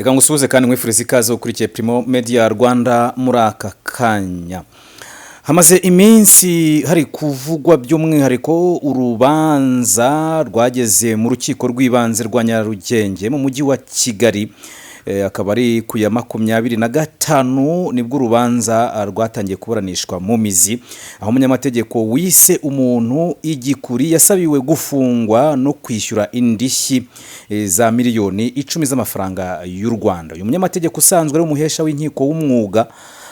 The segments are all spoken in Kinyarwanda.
Reka ngusuhuze kandi nkwifurize ikaze ukurikiye Primo Media Rwanda muri aka kanya. Hamaze iminsi hari kuvugwa by'umwihariko urubanza rwageze mu rukiko rw'ibanze rwa Nyarugenge mu mujyi wa Kigali. Akaba ari ku ya 25 nibwo urubanza rwatangiye kuburanishwa mu mizi, aho umunyamategeko wise umuntu igikuri yasabiwe gufungwa no kwishyura indishyi za miliyoni 10 z'amafaranga y'u Rwanda. Uyu munyamategeko usanzwe ari umuhesha w'inkiko w'umwuga,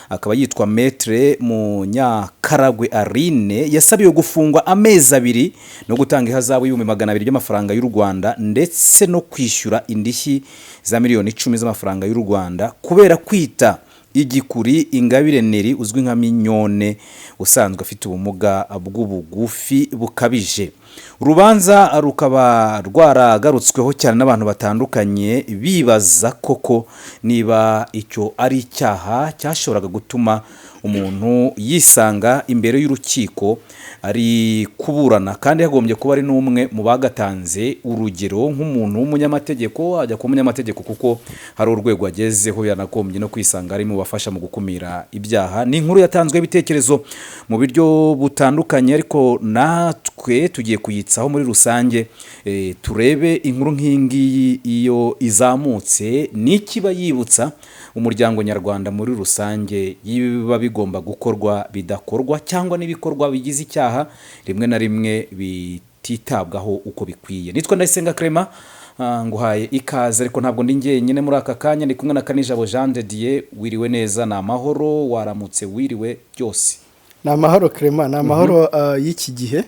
akaba yitwa Maître Munyakaragwe Aline, yasabiwe gufungwa amezi 2 no gutanga ihazabu y'200,000 by'amafaranga y'u Rwanda, ndetse no kwishyura indishyi za miliyoni 10 z'amafaranga y'u Rwanda kubera kwita igikuri Ingabire Neri uzwi nka Mignone, usanzwe afite ubumuga bw'ubugufi bukabije. Urubanza rukaba rwaragarutsweho cyane n'abantu batandukanye, bibaza koko niba icyo ari icyaha cyashoboraga gutuma umuntu yisanga imbere y'urukiko ari kuburana, kandi yagombye kuba ari n'umwe mu bagatanze urugero nk'umuntu w'umunyamategeko. Ajya kuba umunyamategeko kuko hari urwego agezeho, yanagombye no kwisanga ari mu bafasha mu gukumira ibyaha. Ni inkuru yatanzweho ibitekerezo mu buryo butandukanye, ariko natwe tugiye kuyitsaho muri rusange, turebe inkuru nk'iyi ngiyi iyo izamutse n'ikiba yibutsa umuryango nyarwanda muri rusange y'ibiba bigomba gukorwa bidakorwa, cyangwa n'ibikorwa bigize icyaha rimwe na rimwe bititabwaho uko bikwiye. Nitwa Ndayisenga Clement, nguhaye ikaze, ariko ntabwo ndi njyenyine muri aka kanya, ndi kumwe na Kanijabo Jean de Dieu. Wiriwe neza? Ni amahoro? Waramutse, wiriwe, byose? Ni amahoro Clement, ni amahoro y'iki gihe.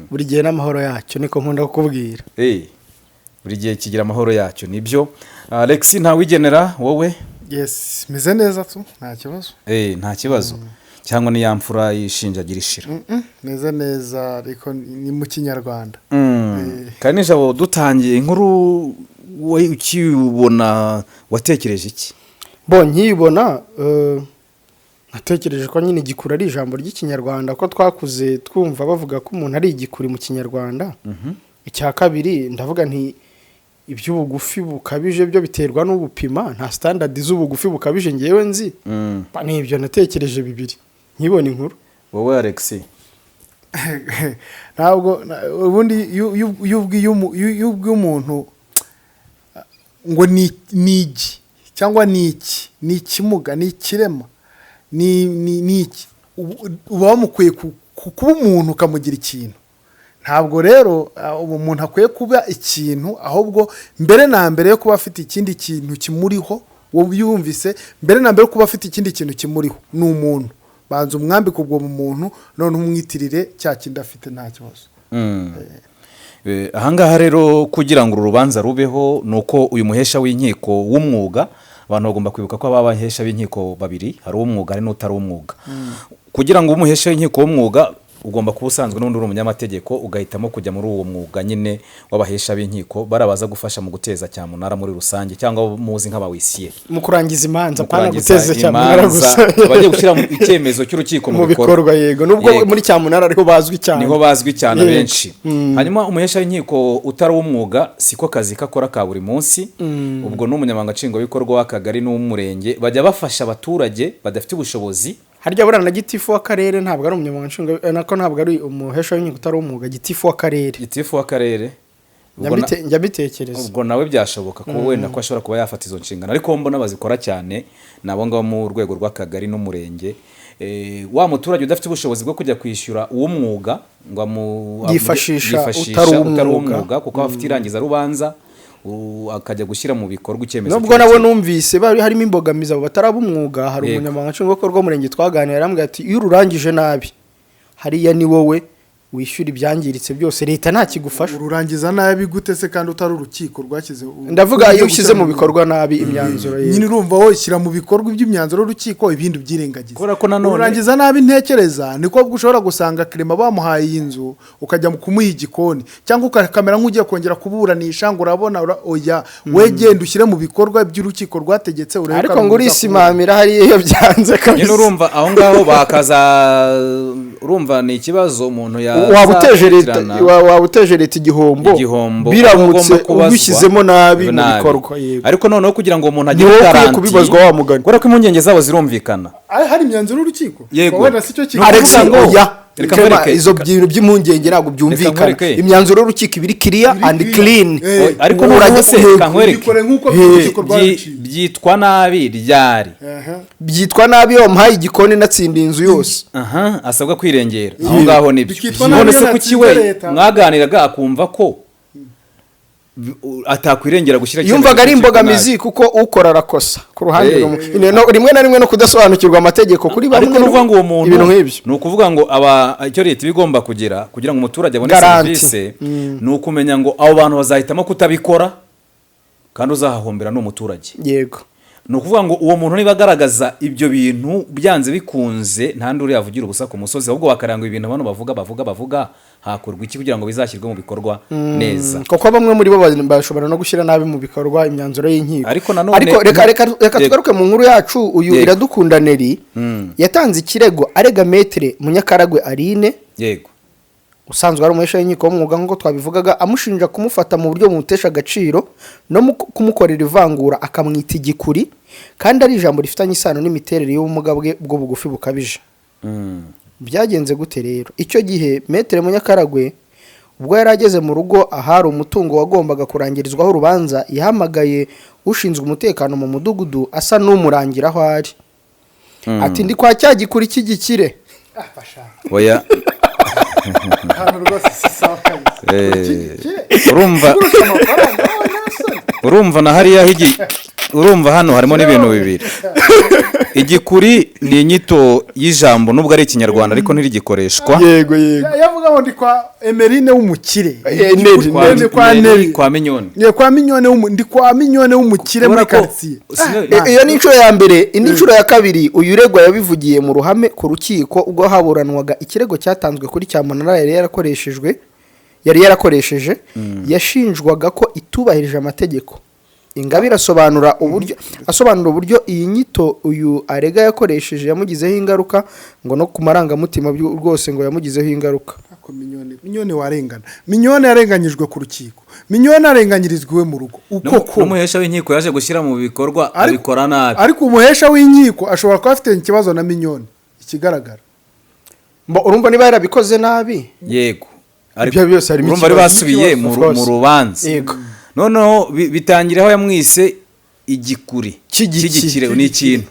Buri gihe n'amahoro yacyo, niko nkunda kukubwira. Buri gihe kigira amahoro yacyo, nibyo. Alex Ntawigenera, wowe? Yes, meze neza tu, nta kibazo. Nta kibazo, cyangwa ni ya mfura yishinjagira ishira? Meze neza, ariko ni mu Kinyarwanda. Kanijabo, dutangiye inkuru, wowe ukibona watekereje iki? Bo nkiyibona, natekereje ko nyine igikuri ari ijambo ry'Ikinyarwanda, ko twakuze twumva bavuga ko umuntu ari igikuri mu Kinyarwanda. Icya kabiri, ndavuga nti iby'ubugufi bukabije byo biterwa n'ubupima, nta standard z'ubugufi bukabije ngewe nzi. Ni ibyo natekereje bibiri nkibona inkuru. Wowe Alex? Ntabwo ubundi iyo ubwiye umuntu ngo ni igi cyangwa ni iki, ni ikimuga, ni ikirema, ni iki, uba wamukwiye kuba umuntu ukamugira ikintu. Ntabwo rero ubu umuntu akwiye kuba ikintu, ahubwo mbere na mbere yo kuba afite ikindi kintu kimuriho, wowe yumvise, mbere na mbere yo kuba afite ikindi kintu kimuriho ni umuntu. Banza umwambike ubwo muntu, none umwitirire cya kindi afite, nta kibazo. Ahangaha rero, kugira ngo uru rubanza rubeho, ni uko uyu muhesha w'inkiko w'umwuga, abantu bagomba kwibuka ko aba abahesha b'inkiko babiri, hari uw'umwuga, hari n'utari uw'umwuga. Kugira ngo ube umuhesha w'inkiko w'umwuga, ugomba kuba usanzwe n'undi uri umunyamategeko, ugahitamo kujya muri uwo mwuga nyine w'abahesha b'inkiko, barabaza gufasha mu guteza cyamunara muri rusange, cyangwa muzi nk'abawisiye. Mu kurangiza imanza. Mu Apana kurangiza guteza cyamunara imanza, gusa. Bagiye gushyira icyemezo cy'urukiko mu bikorwa, yego, nubwo muri cyamunara ariho bazwi cyane. Niho bazwi cyane benshi. Hanyuma umuhesha w'inkiko utari uw'umwuga siko kazi kakora ka buri munsi. Ubwo n'umunyamabanga nshingwabikorwa w'akagari n'uw'umurenge bajya bafasha abaturage badafite ubushobozi. Harya buriya na gitifu w'akarere ntabwo ari umunyamabanga nshingwa, nako ntabwo ari umuhesha w'inkiko utari uw'umwuga, gitifu w'akarere? Gitifu w'akarere. Njya mbitekereza. Ubwo nawe byashoboka ko wenda ko ashobora kuba yafata izo nshingano, ariko mbona bazikora cyane ni abo ngabo mu rwego rw'akagari n'umurenge. Wa muturage udafite ubushobozi bwo kujya kwishyura uw'umwuga ngo Yifashisha yifashisha utari utari uw'umwuga. uw'umwuga, kuko aba afite irangizarubanza, akajya gushyira mu bikorwa icyemezo Nubwo nabo cy'urukiko. numvise bari harimo imbogamizi, abo bataraba umwuga, hari umunyamabanga nshingwabikorwa w'umurenge twaganiriye, arambwira ati: "Iyo ururangije nabi hariya ni wowe wishyura ibyangiritse byose, leta nta kigufasha." Ururangiza nabi gute se kandi utari urukiko rwashyize Ndavuga iyo uburyo ushyize mu gushyira bikorwa nabi imyanzuro ye. Nyine urumva wowe shyira mu bikorwa iby'imyanzuro y'urukiko, ibindi ubyirengagiza. Kubera ko nanone- Ururangiza nabi, ntekereza niko ushobora gusanga Clement bamuhaye iyi nzu, ukajya mu kumuha igikoni, cyangwa ukamera nk'ugiye kongera kuburanisha ngo urabona oya, we genda ushyire mu bikorwa iby'urukiko rwategetse, urebe ko Ariko ari ngo umuntu urisimamira hariya iyo byanze Nyine kabisa. urumva aho ngaho bakaza, urumva ni ikibazo umuntu ya Waba uteje leta bazakurikirana waba uteje leta igihombo, igihombo biramutse agomba kubazwa ubishyizemo nabi mu bikorwa, yego. Ariko noneho kugira ngo umuntu Ni agire wowe ukwiye garanti, kubibazwa wa mugani. Kubera ko impungenge zabo zirumvikana. Hari imyanzuro y'urukiko. Yego. Wenda si cyo kintu. Ni Alex, ukuvuga ngo- oya. Reka Clement, nkwereke. izo bintu by'impungenge ntabwo byumvikana. Nkwereke. Imyanzuro y'urukiko iba iri clear Iri and clear. clean. Ariko Urajya noneho se yego. reka nkwereke. Bikore nk'uko urukiko rwabiciye. Byitwa nabi ryari? Aha. Byitwa nabi iyo wamuhaye igikoni natsindiye inzu yose. Aha asabwa kwirengera aho ngaho nibyo. Bikitwa nabi None iyo se kuki natsinze we leta. mwaganiraga akumva ko atakwirengera gushyira icyemezo Yumvaga ari cy'urukiko imbogamizi, nabi? kuko ukora arakosa ku ruhande rumwe. No, rimwe na rimwe no kudasobanukirwa amategeko kuri bamwe, Ariko ni ukuvuga ngo uwo muntu, ibintu nk'ibyo. ni ukuvuga ngo aba icyo leta iba igomba kugira kugira ngo umuturage abone Garanti. serivisi, ni ukumenya ngo abo bantu bazahitamo kutabikora, kandi uzahahombera ni umuturage. Ni ukuvuga ngo uwo muntu niba agaragaza ibyo bintu, byanze bikunze nta nduru yavugira ubusa ku musozi, ahubwo bakaranga ibintu abantu bavuga bavuga bavuga, hakorwa iki kugira ngo bizashyirwe mu bikorwa neza? Kuko bamwe muri bo bashobora no gushyira nabi mu bikorwa imyanzuro y'inkiko. Ariko nanone- Ariko reka reka reka tugaruke mu nkuru yacu. Uyu Iradukunda Neri yatanze ikirego arega Maître Munyakaragwe Aline, usanzwe ari umuhesha w'inkiko w'umwuga nk'uko twabivugaga, amushinja kumufata mu buryo bumutesha agaciro no kumukorera ivangura, akamwita igikuri, kandi ari ijambo rifitanye isano n'imiterere y'ubumuga bwe bw'ubugufi bukabije. Byagenze gute rero? Icyo gihe Maître Munyakaragwe ubwo yari ageze mu rugo ahari umutungo wagombaga kurangirizwaho urubanza, yahamagaye ushinzwe umutekano mu mudugudu, asa n'umurangira aho ari, ati: "Ndi kwa cya gikuri cy'igikire." Oya. Hano rwose si sawa kabisa. Urumva Kurusha amafaranga, oh, nta soni. Urumva na hariya higi, urumva hano harimo n'ibintu bibiri. Igikuri ni inyito y'ijambo, nubwo ari ikinyarwanda ariko ntirigikoreshwa. Yego. Yavuga ngo ndi kwa Emerine w'umukire. Neri, Kwa Neri. kwa Neri. Kwa Minyoni. Ye, kwa Minyone ndi kwa Minyone w'umukire muri Kubera ko- quartier. Iyo ni inshuro ya mbere. Indi nshuro ya kabiri, uyu uregwa yabivugiye mu ruhame ku rukiko ubwo haburanwaga ikirego cyatanzwe kuri cyamunara yari yarakoreshejwe, yari yarakoresheje, yashinjwaga ko itubahirije amategeko. Ingabire asobanura uburyo iyi nyito uyu arega yakoresheje yamugizeho ingaruka, ngo no ku marangamutima rwose ngo yamugizeho ingaruka. Ariko Minyone warengana. Minyone yarenganyijwe ku rukiko. Minyone arenganyirizwa iwe mu rugo. Uko ko N'umuhesha w'inkiko yaje gushyira mu bikorwa abikora nabi. Ariko umuhesha w'inkiko ashobora kuba afite ikibazo na Minyone. Ikigaragara. Mbo urumva niba yarabikoze nabi. Yego. Ibyo byose harimo Urumva bari ikibazo. basubiye Of course. mu rubanza. Noneho bitangira aho yamwise igikuri Cy'igikire. cy'igikire, ni ikintu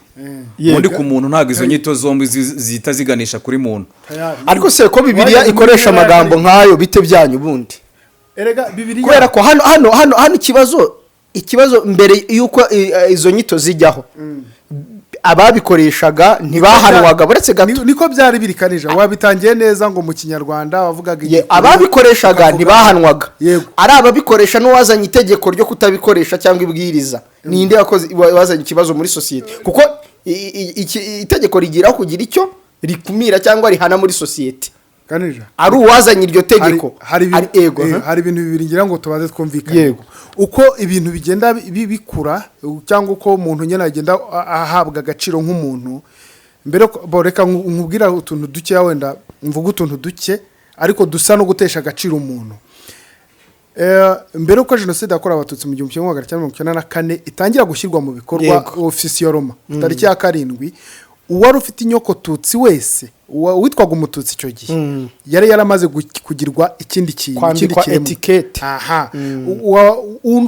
ubundi ku muntu, ntabwo izo nyito zombi zihita ziganisha kuri muntu. Ariko se ko Bibiliya Wageze muri ikoresha ntara ya amagambo nk'ayo, bite byanyu ubundi? Erega Bibiliya Kubera ko hano ikibazo mbere y'uko izo nyito zijyaho, ababikoreshaga ntibahanwaga. Buretse gato. Niko byari biri kanija, wabitangiye neza ngo mu kinyarwanda wavugaga igikuri, Ababikoreshaga ntibahanwaga. Ari ababikoresha n'uwazanye itegeko ryo kutabikoresha cyangwa ibwiriza, ninde wakoze wazanye ikibazo muri sosiyete? Kuko itegeko rigiraho kugira icyo rikumira cyangwa rihana muri sosiyete. Kanija, Ari uwazanye iryo tegeko, hari ego, hari ibintu bibiri ngira ngo tubanze twumvikane. Uko ibintu bigenda bikura, cyangwa uko umuntu nyine agenda ahabwa agaciro nk'umuntu mbere bo, reka nkubwira utuntu dukeya, wenda mvuga utuntu duke ariko dusa no gutesha agaciro umuntu. Mbere uko Jenoside yakorewe Abatutsi mu 1994 itangira gushyirwa mu bikorwa officiellement tariki ya 7, uwari ufite inyoko tutsi wese, witwaga umututsi icyo gihe, yari yaramaze kugirwa ikindi kintu, ikindi Kwambikwa kiremwa. étiquette. Aha.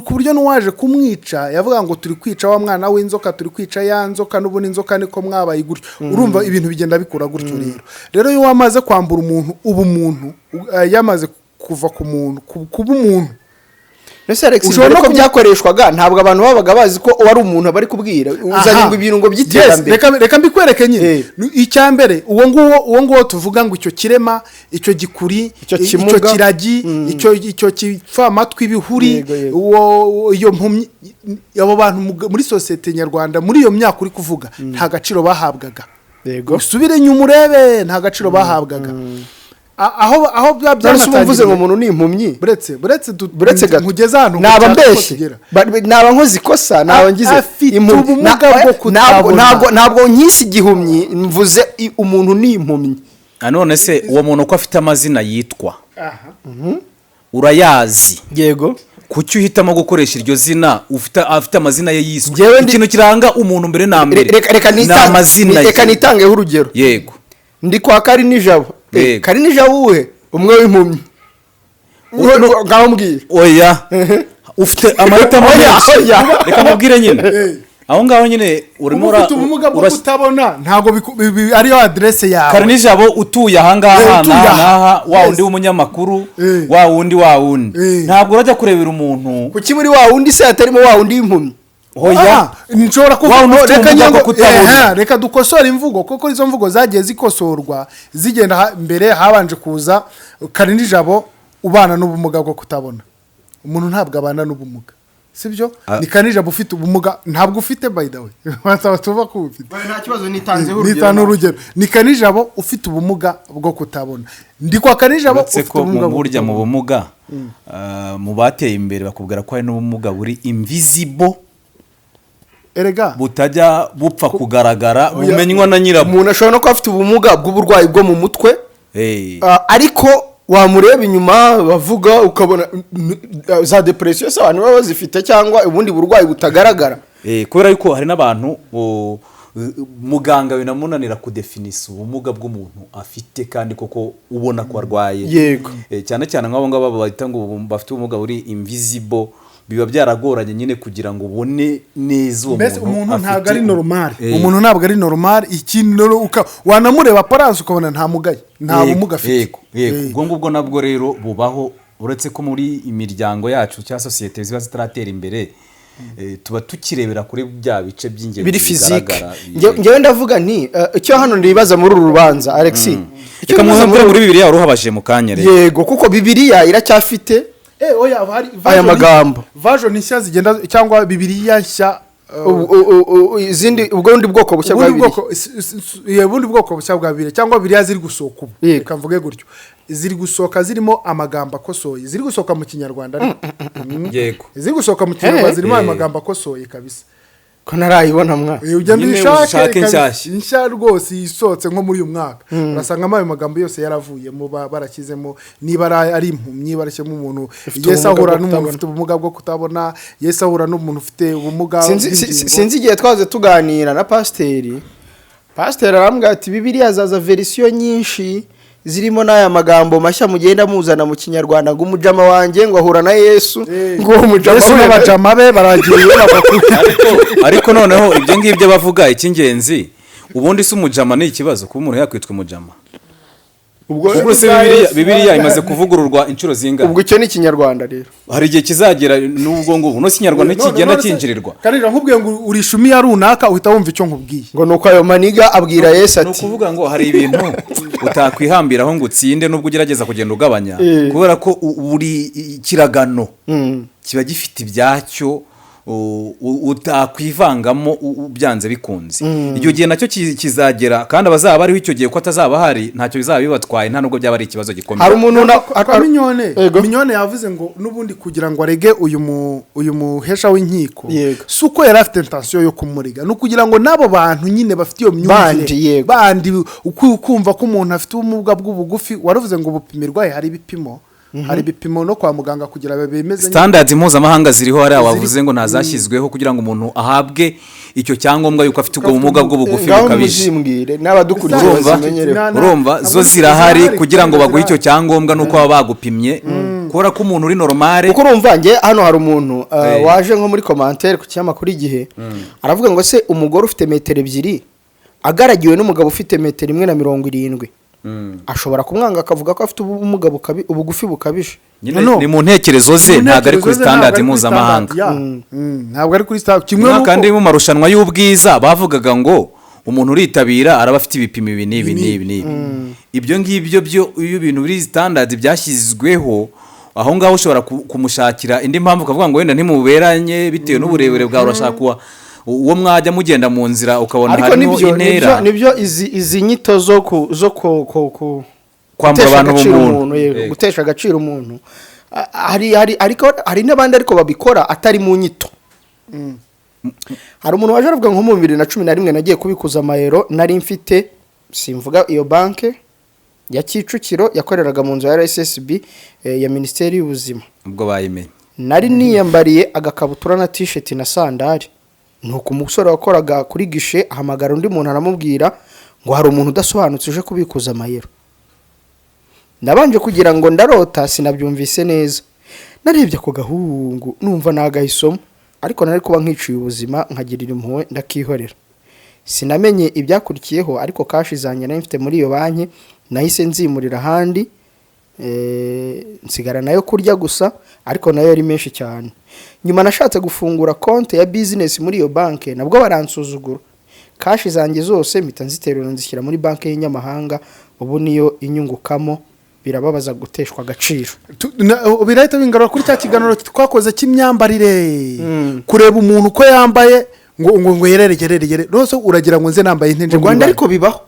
Ku buryo n'uwaje kumwica yavuga ngo turi kwica wa mwana w'inzoka, turi kwica ya nzoka, n'ubundi inzoka niko mwabaye gutyo. Urumva ibintu bigenda bikura gutyo. Rero iyo wamaze kwambura umuntu ubumuntu, yamaze kuva ku muntu, kuba umuntu. Mbese Alex, Ushobora mbere no ko byakoreshwaga, ntabwo abantu babaga bazi ko wari umuntu bari kubwira uzanye Aha. ngo ibintu ngo Yes, by'iterambere. reka mbikwereke nyine. Icya mbere, uwo nguwo tuvuga ngo icyo kirema, icyo gikuri, Icyo icyo kimuga. kiragi, icyo kipfamatwi bihuri, Yego. uwo, iyo mpumyi, abo bantu muri sosiyete nyarwanda muri iyo myaka uri kuvuga, nta gaciro bahabwaga. Usubire inyuma urebe, nta gaciro bahabwaga. Aho bya None se uba mvuze ngo byanatangiriye- umuntu ni impumyi? Buretse Buretse gato. nkugeze ahantu Naba nshaka ko mbeshye? tugera. Naba nkoze ikosa, naba ngize Afite impumyi. ubumuga bwo Ntabwo kutabona. ntabwo nkise igihumyi, mvuze umuntu ni impumyi. None se uwo muntu uko afite amazina yitwa urayazi? Yego. Kuki uhitamo gukoresha iryo zina afite amazina ye yiswe? Njyewe Ikintu kiranga umuntu mbere na mbere Reka ni amazina reka ye. nitangeho urugero. Ndi kwa Karinijabo. Karinijabo uwuhe? Umwe w'impumyi? Ngaho mbwira. Oya, ufite amahitamo Oya, menshi. oya. Reka mubwire nyine aho ngaho nyine urimo Uba ufite ubumuga bwo kutabona, ntabwo ariyo aderese yawe. Karinijabo utuye ahangaha Utuye n'aha aha. n'aha, wa wundi w'umunyamakuru, wa wundi, wa wundi. Ntabwo urajya kurebera umuntu. Kuki muri wa wundi se hatarimo wa wundi w'impumyi? Oya. Ah, nshobora Wa kuvuga wundi ufite reka ubumuga ngira bwo ngo kutabona. Reka dukosore imvugo, kuko izo mvugo zagiye zikosorwa zigenda. Mbere habanje kuza Karinijabo ubana n'ubumuga bwo kutabona. Umuntu ntabwo abana n'ubumuga, sibyo? Ah. Ni Karinijabo ufite ubumuga, ntabwo ufite, by the way, wasaba tuva ko ufite. Nta kibazo, nitanzeho. Nitanu urugero, ni Karinijabo ufite ubumuga bwo kutabona, ndi kwa Karinijabo Uretse ufite ko ubumuga mu bwo burya mu kutabona. bumuga, mu bateye imbere bakubwira ko hari n'ubumuga buri invisible, Erega butajya bupfa kugaragara, bumenywa na nyirabwo. Umuntu ashobora no kuba afite ubumuga bw'uburwayi bwo mu mutwe, ariko wamureba inyuma bavuga ukabona za depression se abantu baba bazifite, cyangwa ubundi burwayi butagaragara. Kubera yuko hari n'abantu muganga binamunanira kudefinisa ubumuga bw'umuntu afite, kandi koko ubona ko arwaye. Cyane cyane nk'abo ngabo bahita ngo bafite ubumuga buri invisible, biba byaragoranye nyine kugira ngo ubone neza uwo Mbese muntu umuntu ntabwo afite ari normal. Umuntu ntabwo ari normal. Ikindi rero wanamureba apparence ukabona nta mugaye, nta bumuga afite. Yego. Ubwo ngubwo nabwo rero bubaho, uretse ko muri imiryango yacu cyangwa sosiyete ziba zitaratera imbere, tuba tukirebera kuri bya bice by'ingenzi Biri physique. bigaragara. Njyewe ndavuga nti icyo hano nibaza muri uru rubanza, Alexis, icyo Reka nibaza muze muri Bibiliya wari uhabajije mu kanya rero. Yego, kuko Bibiliya iracyafite Oya, hari aya magambo. Version nshya zigenda, cyangwa Bibiliya nshya, Izindi, ubwo bundi bwoko bushya bwa ubundi Bibiliya. bwoko ubundi bwoko bushya bwa Bibiliya, cyangwa Bibiliya ziri gusohoka ubu. Reka mvuge gutyo, ziri gusohoka zirimo amagambo akosoye, ziri gusohoka mu Kinyarwanda ariko. Ziri gusohoka mu Kinyarwanda zirimo ayo magambo akosoye kabisa. Ko ntarayibona mwa? Ugenda Nyine uyishake uzishake kabisa. nshyashya. Nshya rwose isohotse nko muri uyu mwaka, urasangamo ayo magambo yose yaravuyemo, barashyizemo niba ari impumyi, barashyiramo umuntu Ufite Yesu ubumuga ahura bwo n'umuntu kutabona. ufite ubumuga bwo kutabona, Yesu ahura n'umuntu ufite ubumuga bw'ingingo. Sinzi igihe twaze tuganira na pasiteri, pasiteri arambwira ati: "Bibiliya zaza version nyinshi zirimo n'aya magambo mashya mugenda muzana mu Kinyarwanda, ngo umujama wanjye ngo ahura na Yesu, ngo uwo mujama Yesu we." n'abajama be baragiye bagakura. Ariko noneho ibyo ngibyo bavuga, icy'ingenzi ubundi si umujama, ni ikibazo kuba umuntu yakwitwa umujama. Ubwo Ubwo se Bibiliya imaze kuvugururwa inshuro zingana? Ubwo icyo ni Ikinyarwanda rero. Hari igihe kizagera n'ubwo ngubu no Kinyarwanda kigenda cyinjirirwa. Karira, nkubwiye ngo uri ishumi ya runaka, uhita wumva icyo nkubwiye. Ngo nuko ayo maniga abwira Yesu Ni ati ukuvuga ngo hari ibintu utakwihambiraho ngo utsinde, nubwo ugerageza kugenda ugabanya, kubera ko buri kiragano kiba gifite ibyacyo utakwivangamo byanze bikunze. Icyo gihe nacyo kizagera, kandi abazaba bariho icyo gihe, ko atazaba ahari, ntacyo bizaba bibatwaye, nta nubwo byaba ari ikibazo gikomeye. Hari umuntu Kwa Mignone. Yego. Mignone yavuze ngo n'ubundi kugira ngo arege uyu muhesha w'inkiko, si uko yari afite intention yo kumurega, ni ukugira ngo n'abo bantu nyine bafite iyo myumvire Bandi, yego. bandi kumva ko umuntu afite ubumuga bw'ubugufi, waravuze ngo bupimirwa he? Hari ibipimo, hari ibipimo no kwa muganga kugira bemeze nyine. Standards mpuzamahanga ziriho. Hariya wavuze ngo ntazashyizweho kugira ngo umuntu ahabwe icyo cyangombwa yuko afite ubwo bumuga bw'ubugufi Ngaho bukabije. muzimbwire n'abadukurikiye Urumva? bazimenyereho. Urumva, zo zirahari zirahari, kugira ngo baguhe icyo zirahari. cyangombwa, nuko baba bagupimye, kubera ko umuntu uri normal. Kuko urumva njye hano hari umuntu waje nko muri commentaire ku kinyamakuru Igihe, aravuga ngo se umugore ufite metero 2 agaragiwe n'umugabo ufite metero 1.70, ashobora kumwanga akavuga ko afite ubumuga ubugufi bukabije? Nyine No. ni mu ntekerezo ze, Mu ntabwo ari kuri ntekerezo ze, ntabwo standard ari kuri mpuzamahanga. standard, ya. Ntabwo ari kuri standard kimwe Mwaka nuko ndi mu marushanwa y'ubwiza bavugaga ngo umuntu uritabira araba afite ibipimo ibi n'ibi n'ibi n'ibi. Ibyo ngibyo byo, iyo ibintu biri standard byashyizweho aho ngaho, ushobora kumushakira indi mpamvu, ukavuga ngo wenda ntimuberanye bitewe n'uburebure bwawe, urashaka uwo mwajya mugenda mu nzira ukabona Ariko harimo nibyo intera. Nibyo, izi nyito zo ku Kwambura gutesha abantu agaciro ubumuntu. umuntu, yego, Yego. gutesha agaciro umuntu. Hari ariko hari n'abandi ariko babikora atari mu nyito. Hari umuntu waje aravuga nko mu 2011 nagiye kubikuza amayero nari mfite, simvuga iyo banke. Ya Kicukiro, yakoreraga mu nzu ya RSSB, ya Minisiteri y'Ubuzima. Ubwo bayimenye. Nari niyambariye agakabutura na t-shirt na sandari. Nuko umusore wakoraga kuri guichet ahamagara undi muntu, aramubwira ngo hari umuntu udasobanutse uje kubikuza amayero. Nabanje kugira ngo ndarota, sinabyumvise neza. Narebye ako gahungu numva nagahisomo, ariko nari kuba nkiciye ubuzima nkagirira impuhwe ndakihorera. Sinamenye ibyakurikiyeho, ariko cash zanjye nari mfite muri iyo banki nahise nzimurira ahandi, nsigara nayo kurya gusa, ariko nayo yari menshi cyane. Nyuma nashatse gufungura konti ya business muri iyo banki, nabwo baransuzugura. Cash zanjye zose mpita nziterura nzishyira muri banki y'inyamahanga, ubu niyo inyungukamo. Birababaza guteshwa agaciro. Birahita bingarura kuri cya kiganiro twakoze cy'imyambarire, kureba umuntu uko yambaye ngo yerere yerere yerere rwose, uragira ngo nze nambaye Mu ntenje. Rwanda ariko bibaho.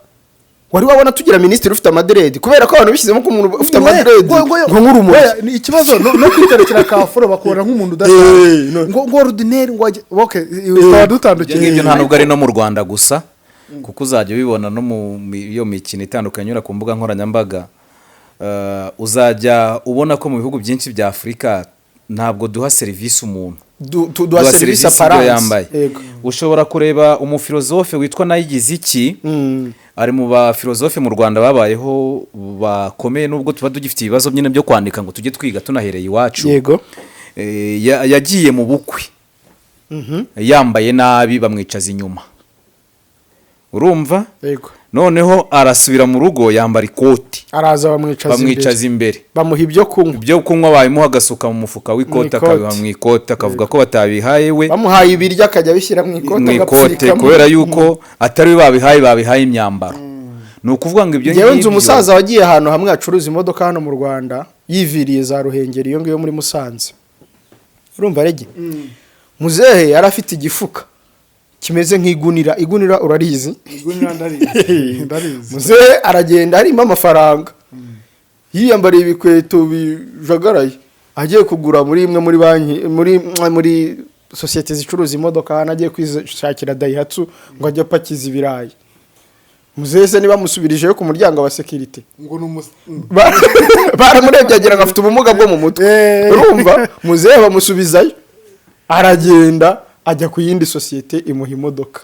Wari wabona tugira minisitiri ufite amadreads? Kubera ko abantu bishyizemo ko umuntu ufite amadreads ngo nk'urumuri. Ni ikibazo no kwiterekera kafuro bakubona nk'umuntu udasanzwe, ngo ordinaire, ngo okay, tukaba Ibyo dutandukiye. ngibyo nta nubwo ari no mu Rwanda gusa, kuko uzajya ubibona no mu iyo mikino itandukanye inyura ku mbuga nkoranyambaga. Uzajya ubona ko mu bihugu byinshi bya Afurika ntabwo duha serivisi umuntu, duha duha serivisi serivisi ibyo apparence. yambaye. Ushobora kureba umufilozofe witwa Nayigiziki, ari mu bafilozofe mu Rwanda babayeho bakomeye, nubwo tuba tugifite ibibazo nyine byo kwandika ngo tujye twiga tunahereye iwacu. Yagiye mu bukwe yambaye nabi, bamwicaza inyuma, urumva? Yego. Noneho arasubira mu rugo yambara ikoti. Araza bamwicaza imbere. Bamwicaza imbere. Bamuha ibyo kunywa. Ibyo kunywa babimuha agasuka mu mufuka w'ikote. Mu ikote. Akabiha mu ikote, akavuga ko batabihaye we. Bamuhaye ibiryo akajya abishyira mu ikote, Mu ikote. agapfurikamo. Kubera yuko atari we babihaye, babihaye imyambaro. Ni ukuvuga ngo ibyo Ngewe nzi ngibyo umusaza wagiye ahantu hamwe hacuruza imodoka hano mu Rwanda, yiviriye za Ruhengeri iyo ngiyo muri Musanze, urumva rege? Muzehe yari afite igifuka kimeze nk'igunira. Igunira urarizi? Igunira ndarizi, ndarizi. Muzehe aragenda harimo amafaranga, yiyambariye ibikweto bijagaraye, agiye kugura muri imwe muri banki, muri sosiyete zicuruza imodoka hano, agiye kwishakira Daihatsu ngo ajye apakiza ibirayi. Muzehe se niba amusubirijeyo ku muryango wa sécurité, Ngo ni baramurebye agira ngo afite ubumuga bwo mu mutwe. Urumva, muzehe bamusubizayo, aragenda ajya ku yindi sosiyete imuha imodoka.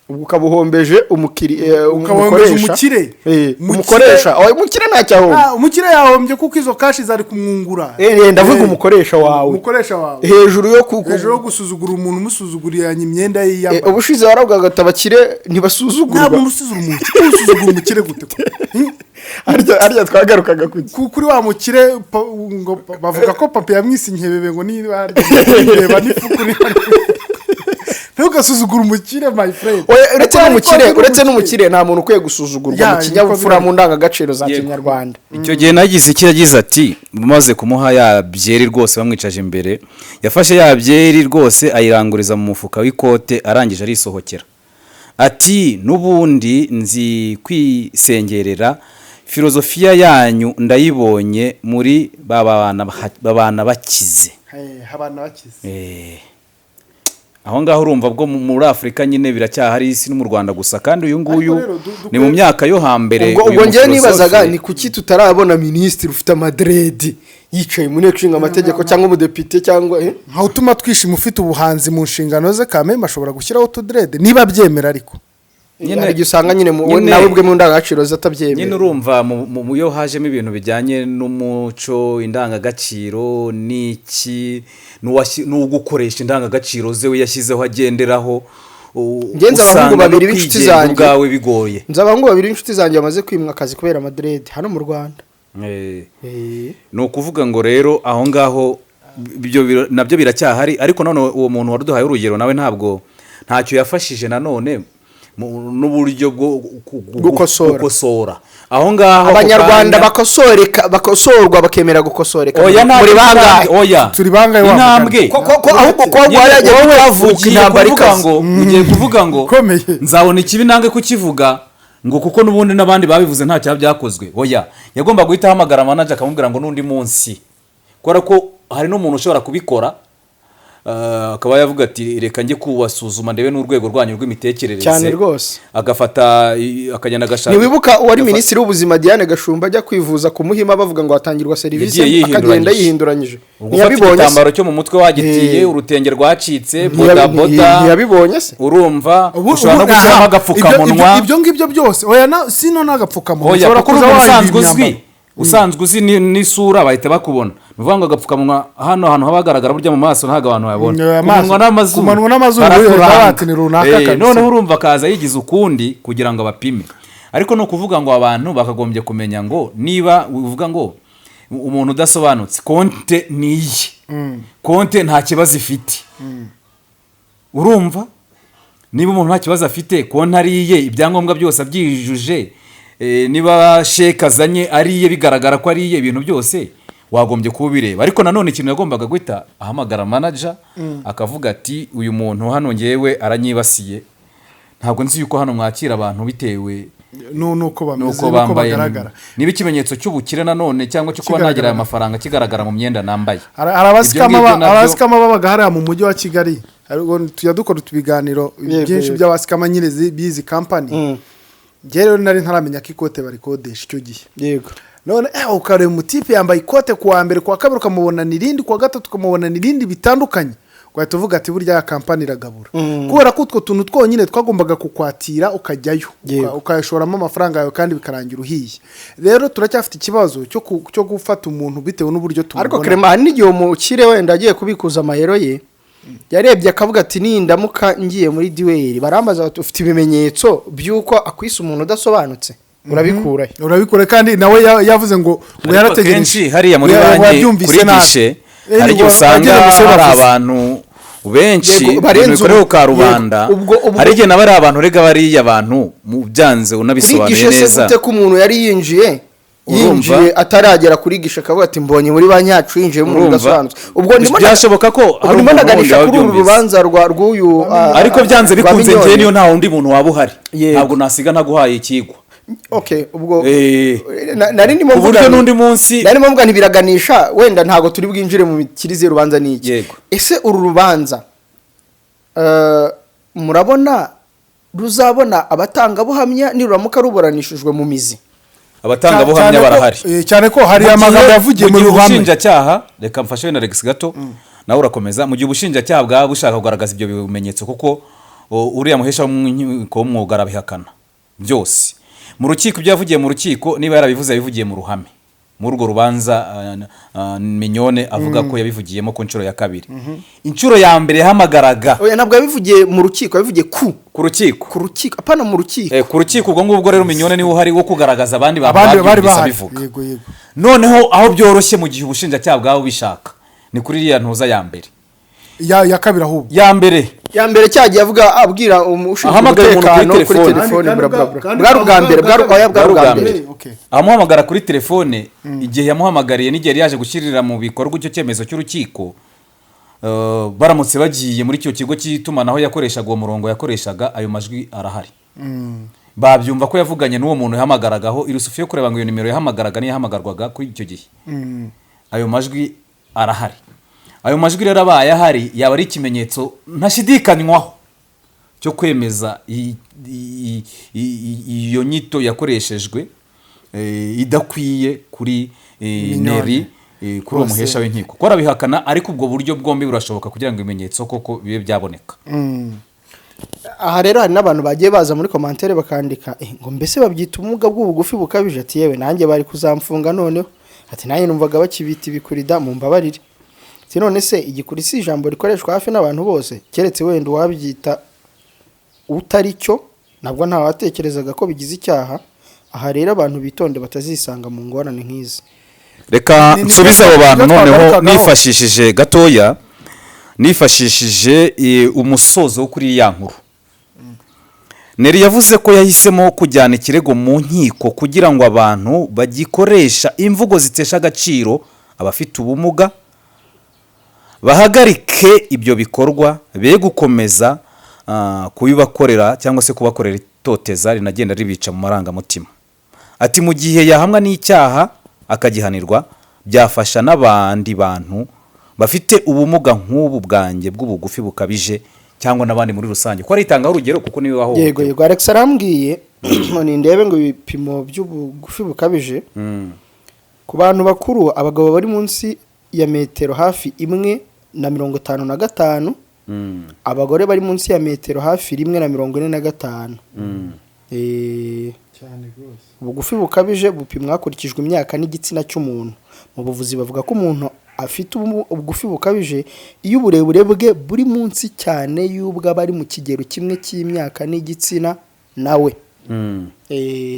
Ubwo ukaba uhombeje Ukaba uhombeje umukoresha. umukire. Umukire. Umukoresha. Oya, umukire ntacyo ahomba. Ah, umukire yahombye kuko izo cash zari kumwungura. Ndavuga umukoresha wawe. Umukoresha wawe. Hejuru yo ku Hejuru yo gusuzugura umuntu, umusuzugurira imyenda ye yambaye. Ubushize waravugaga ati abakire ntibasuzugurwa. Ntabwo umusuzugura umukire, usuzugura umukire gute ko? Harya twagarukaga ku Kuri wa mukire ngo bavuga ko papa yamwise inkebebe, ngo niba reba n'ifuku niba ntugasuzugure umukire, my friend. Oya, uretse Kuko n'umukire, ariko uretse umukire. n'umukire, nta muntu ukwiye gusuzugurwa Ya, mu kinyabupfura, niko mu ndangagaciro za Yego. kinyarwanda. Icyo gihe nagize icyo yagize ati maze kumuha ya byeri rwose, bamwicaje imbere, yafashe ya byeri rwose ayiranguriza mu mufuka w'ikote, arangije arisohokera, ati n'ubundi nzi kwisengerera, filozofiya yanyu ndayibonye muri babana bakize. Abana bakize. Aho ngaho urumva bwo muri Afurika nyine biracyahari, isi no mu Rwanda gusa. Kandi uyu nguyu Ariko rero ni mu myaka yo hambere. Ubwo Uyu ubwo ngewe mufilosofe- nibazaga ni kuki tutarabona minisitiri ufite amadreads yicaye mu nteko ishinga amategeko, cyangwa umudepite, cyangwa Nkaho utuma twishima ufite ubuhanzi mu nshingano ze, kameme ashobora gushyiraho utudreads niba abyemera ariko. Hari igihe usanga nyine nawe ubwe mu ndangagaciro ze atabyemera. Nyine urumva mu yo hajemo ibintu bijyanye n'umuco, indangagaciro n'iki, n'ugukoresha indangagaciro ze we yashyizeho agenderaho, Ngenzi abahungu usanga no babiri b'inshuti kwigenga zanjye. ubwawe bigoye. Nzi abahungu babiri b'inshuti zanjye bamaze kwimwa akazi kubera amadreads hano mu Rwanda. Ni ukuvuga ngo rero aho ngaho ibyo nabyo biracyahari. Ariko none uwo muntu waduhaye urugero nawe ntabwo ntacyo yafashije nanone n'uburyo bwo Gukosora. gukosora aho ngaho ako Abanyarwanda kanya. bakosoreka, bakosorwa bakemera gukosoreka. Oya, ntabwo Muri bangahe? intambwe, oya. Turi bangahe wa Intambwe. Ko ahubwo ko Nyine waragiye wowe twavuka ugiye intambara kuvuga ikaze. ngo ugiye kuvuga ngo Ikomeye. nzabona ikibi nange kukivuga, ngo kuko n'ubundi n'abandi babivuze nta cyaba byakozwe. Oya, yagomba guhita ahamagara manager akamubwira ngo n'undi munsi, kubera ko hari n'umuntu ushobora kubikora. akaba yavuga ati reka njye kubasuzuma ndebe n'urwego rwanyu rw'imitekerereze. Cyane rwose. Agafata akagenda agashaka. Ntiwibuka uwari minisitiri w'ubuzima Diane Gashumba ajya kwivuza ku Muhima, bavuga ngo hatangirwa serivisi, Yagiye akagenda yihinduranyije. yihinduranyije? Ubwo ufata Ntiyabibonye se? igitambaro cyo mu mutwe wagitiye, urutenge rwacitse, bodaboda. Ntiyabibonye se? Urumva, ushobora no gushyiramo agapfukamunwa. Ibyo ngibyo byose, oya, sino n'agapfukamunwa Oya, ushobora kuko kuza uri umuntu wambaye usanzwe uzwi, imyambaro. usanzwe uzi n'isura bahita bakubona. Ni ukuvuga ngo agapfukamunwa hano hantu haba hagaragara, burya mu maso ntabwo abantu babona. Mm, ku amaso. munwa n'amazuru. Ku munwa n'amazuru, Barakuranga. bahita bati ni runaka kabisa. Noneho urumva akaza yigize ukundi kugira ngo abapime. Ariko ni ukuvuga ngo abantu bakagombye kumenya ngo niba uvuga ngo umuntu udasobanutse, konte ni iye, konte nta kibazo ifite. Urumva, niba umuntu nta kibazo afite, konti ari iye, ibyangombwa byose abyijuje, niba sheke azanye ari iye, bigaragara ko ari iye, ibintu byose wagombye kuba ubireba. Ariko nanone ikintu yagombaga guhita ahamagara manager, akavuga ati uyu muntu hano ngewe aranyibasiye, ntabwo nzi yuko hano mwakira abantu bitewe nuko bameze, nuko nuko bambaye. bagaragara. Niba ikimenyetso cy'ubukire nanone cyangwa cyo kuba Kigaragara. nagira aya mafaranga kigaragara mu myenda nambaye. Hari abasikama Ibyo ngibyo nabyo- abasikama babaga hariya mu mujyi wa Kigali. Ariko tujya dukora utubiganiro byinshi by'abasikama nyine b'izi kampani. Njye rero nari ntaramenya ko ikote barikodesha icyo gihe. None ukareba umutipe yambaye ikote ku wa mbere, ku wa kabiri ukamubona n'irindi, ku wa gatatu ukamubona n'irindi bitandukanye, ugahita uvuga ati burya ya kampani iragabura, kubera ko utwo tuntu twonyine twagombaga kukwatira ukajyayo, ukayashoramo amafaranga yawe kandi bikarangira uhiye. Rero turacyafite ikibazo cyo gufata umuntu bitewe n'uburyo Ariko tumubona. Clement, hari n'igihe umukire wenda agiye kubikuza amayero ye, yarebye akavuga ati nindamuka ngiye muri duel, barambaza bati ufite ibimenyetso by'uko akwise umuntu udasobanutse, urabikura he? Urabikora, kandi nawe yavuze ngo Ariko yarategereje. akenshi hariya muri Ngo banki yabyumvise kuri nabi. gishe, hari igihe ngo usanga agera gusa hari bavuze. abantu benshi, Yego, ibintu barenze bikorewe ubu. ku karubanda. Yego, Hari igihe nabo ari abantu rega, bariya abantu mu byanze Kuri unabisobanuye gishe se neza. gute ko umuntu yari yinjiye Urumva? yinjiye ataragera kuri gishe akavuga ati mbonye muri banki yacu yinjiyemo umuntu Urumva? udasobanutse? Ubwo ndimo Byashoboka ko ubwo hari ndimo umuntu wundi ndaganisha kuri uru wabyumvise. rubanza rwa rw'uyu Ariko byanze rwa bikunze Mignonne. njyewe niyo nta wundi muntu waba uhari, ntabwo nasiga ntaguhaye ikigwa. Okay, ubwo nari ndimo Ku mvuga buryo n'undi munsi nari ndimo mvuga ntibiraganisha, wenda ntabwo turi bwinjire mu mikirize y'urubanza n'iki. Ese uru rubanza murabona ruzabona abatangabuhamya niruramuka ruburanishijwe mu mizi? Abatangabuhamya Cyane ko- barahari. Cyane ko hari Mu gihe- amagambo yavugiye mu mu gihe ruhame. Ubushinjacyaha, reka mfashe wenda Alex gato, nawe urakomeza. Mu gihe ubushinjacyaha bwaba bushaka kugaragaza ibyo bimenyetso, kuko uriya muhesha w'inkiko w'umwuga arabihakana byose mu rukiko, ibyo yavugiye mu rukiko niba yarabivuze, yabivugiye mu ruhame muri urwo rubanza. Mignonne avuga ko yabivugiyemo ku nshuro ya kabiri. Inshuro ya mbere yahamagaraga Oya, ntabwo yabivugiye mu rukiko, yabivugiye ku ku rukiko. Ku rukiko, apana mu rukiko. Ku rukiko. Ubwo ngubwo rero Mignonne niwe uhari wo kugaragaza abandi bantu Abandi bari babyumvise bahari. abivuga. Yego. Noneho aho byoroshye, mu gihe ubushinjacyaha bwaba bubishaka, ni kuri iriya ntuza ya mbere. Ya kabiri ahubwo. Ya mbere. Ya mbere cyagiye avuga, abwira ushinzwe Ahamagaye umuntu kuri umutekano kuri telefone. telefone. Kandi Bla bla bla. kandi Bwari ubwa mbere, bwari, oya, bwari ubwa mbere. Amuhamagara kuri telefone, igihe yamuhamagariye n'igihe yari yaje gushyirira mu bikorwa icyo cyemezo cy'urukiko, baramutse bagiye muri icyo kigo cy'itumanaho yakoreshaga, uwo murongo yakoreshaga, ayo majwi arahari, babyumva ko yavuganye n'uwo muntu yahamagaragaho. Irusufi yo kureba ngo iyo nimero yahamagaraga niyo yahamagarwaga kuri icyo gihe, ayo majwi arahari. Ayo majwi rero abaye ahari, yaba ari ikimenyetso ntashidikanywaho cyo kwemeza iyo nyito yakoreshejwe idakwiye kuri Mignonne. Neri, kuri uwo Rwose. muhesha w'inkiko, ko arabihakana. Ariko ubwo buryo bwombi burashoboka kugira ngo ibimenyetso koko bibe byaboneka. Aha rero hari n'abantu bagiye baza muri commentaire bakandika ngo mbese babyita ubumuga bw'ubugufi bukabije? Ati yewe, nanjye bari kuzamfunga noneho. Ati nanjye numvaga bakibita ibikurida, mumbabarire. Ati none se igikuri si ijambo rikoreshwa hafi n'abantu bose, keretse wenda uwabyita utari cyo, nabwo ntawatekerezaga ko bigize icyaha. Aha rero abantu bitonde batazisanga mu ngorane nk'izi. Reka nsubize abo bantu nibyo noneho twagarukagaho. Nifashishije gatoya, nifashishije umusozo wo kuri ya nkuru. Neri yavuze ko yahisemo kujyana ikirego mu nkiko kugira ngo abantu bagikoresha imvugo zitesha agaciro abafite ubumuga bahagarike ibyo bikorwa, be gukomeza kubibakorera cyangwa se kubakorera itoteza rinagenda ribica mu marangamutima. Ati mu gihe yahamwa n'icyaha akagihanirwa, byafasha n'abandi bantu. bafite ubumuga nk'ubu bwanjye bw'ubugufi bukabije, cyangwa n'abandi muri rusange, ko aritangaho urugero kuko niwe wahohotewe. Yego, Alex arambwiye ngo nindebe ngo ibipimo by'ubugufi bukabije ku bantu bakuru: abagabo bari munsi ya metero hafi 1.55, abagore bari munsi ya metero hafi 1.45. Cyane rwose. Ubugufi bukabije bupimwa hakurikijwe imyaka n'igitsina cy'umuntu. Mu buvuzi bavuga ko umuntu afite ubugufi bukabije iyo uburebure bwe buri munsi cyane y'ubwo aba ari mu kigero kimwe cy'imyaka n'igitsina nawe.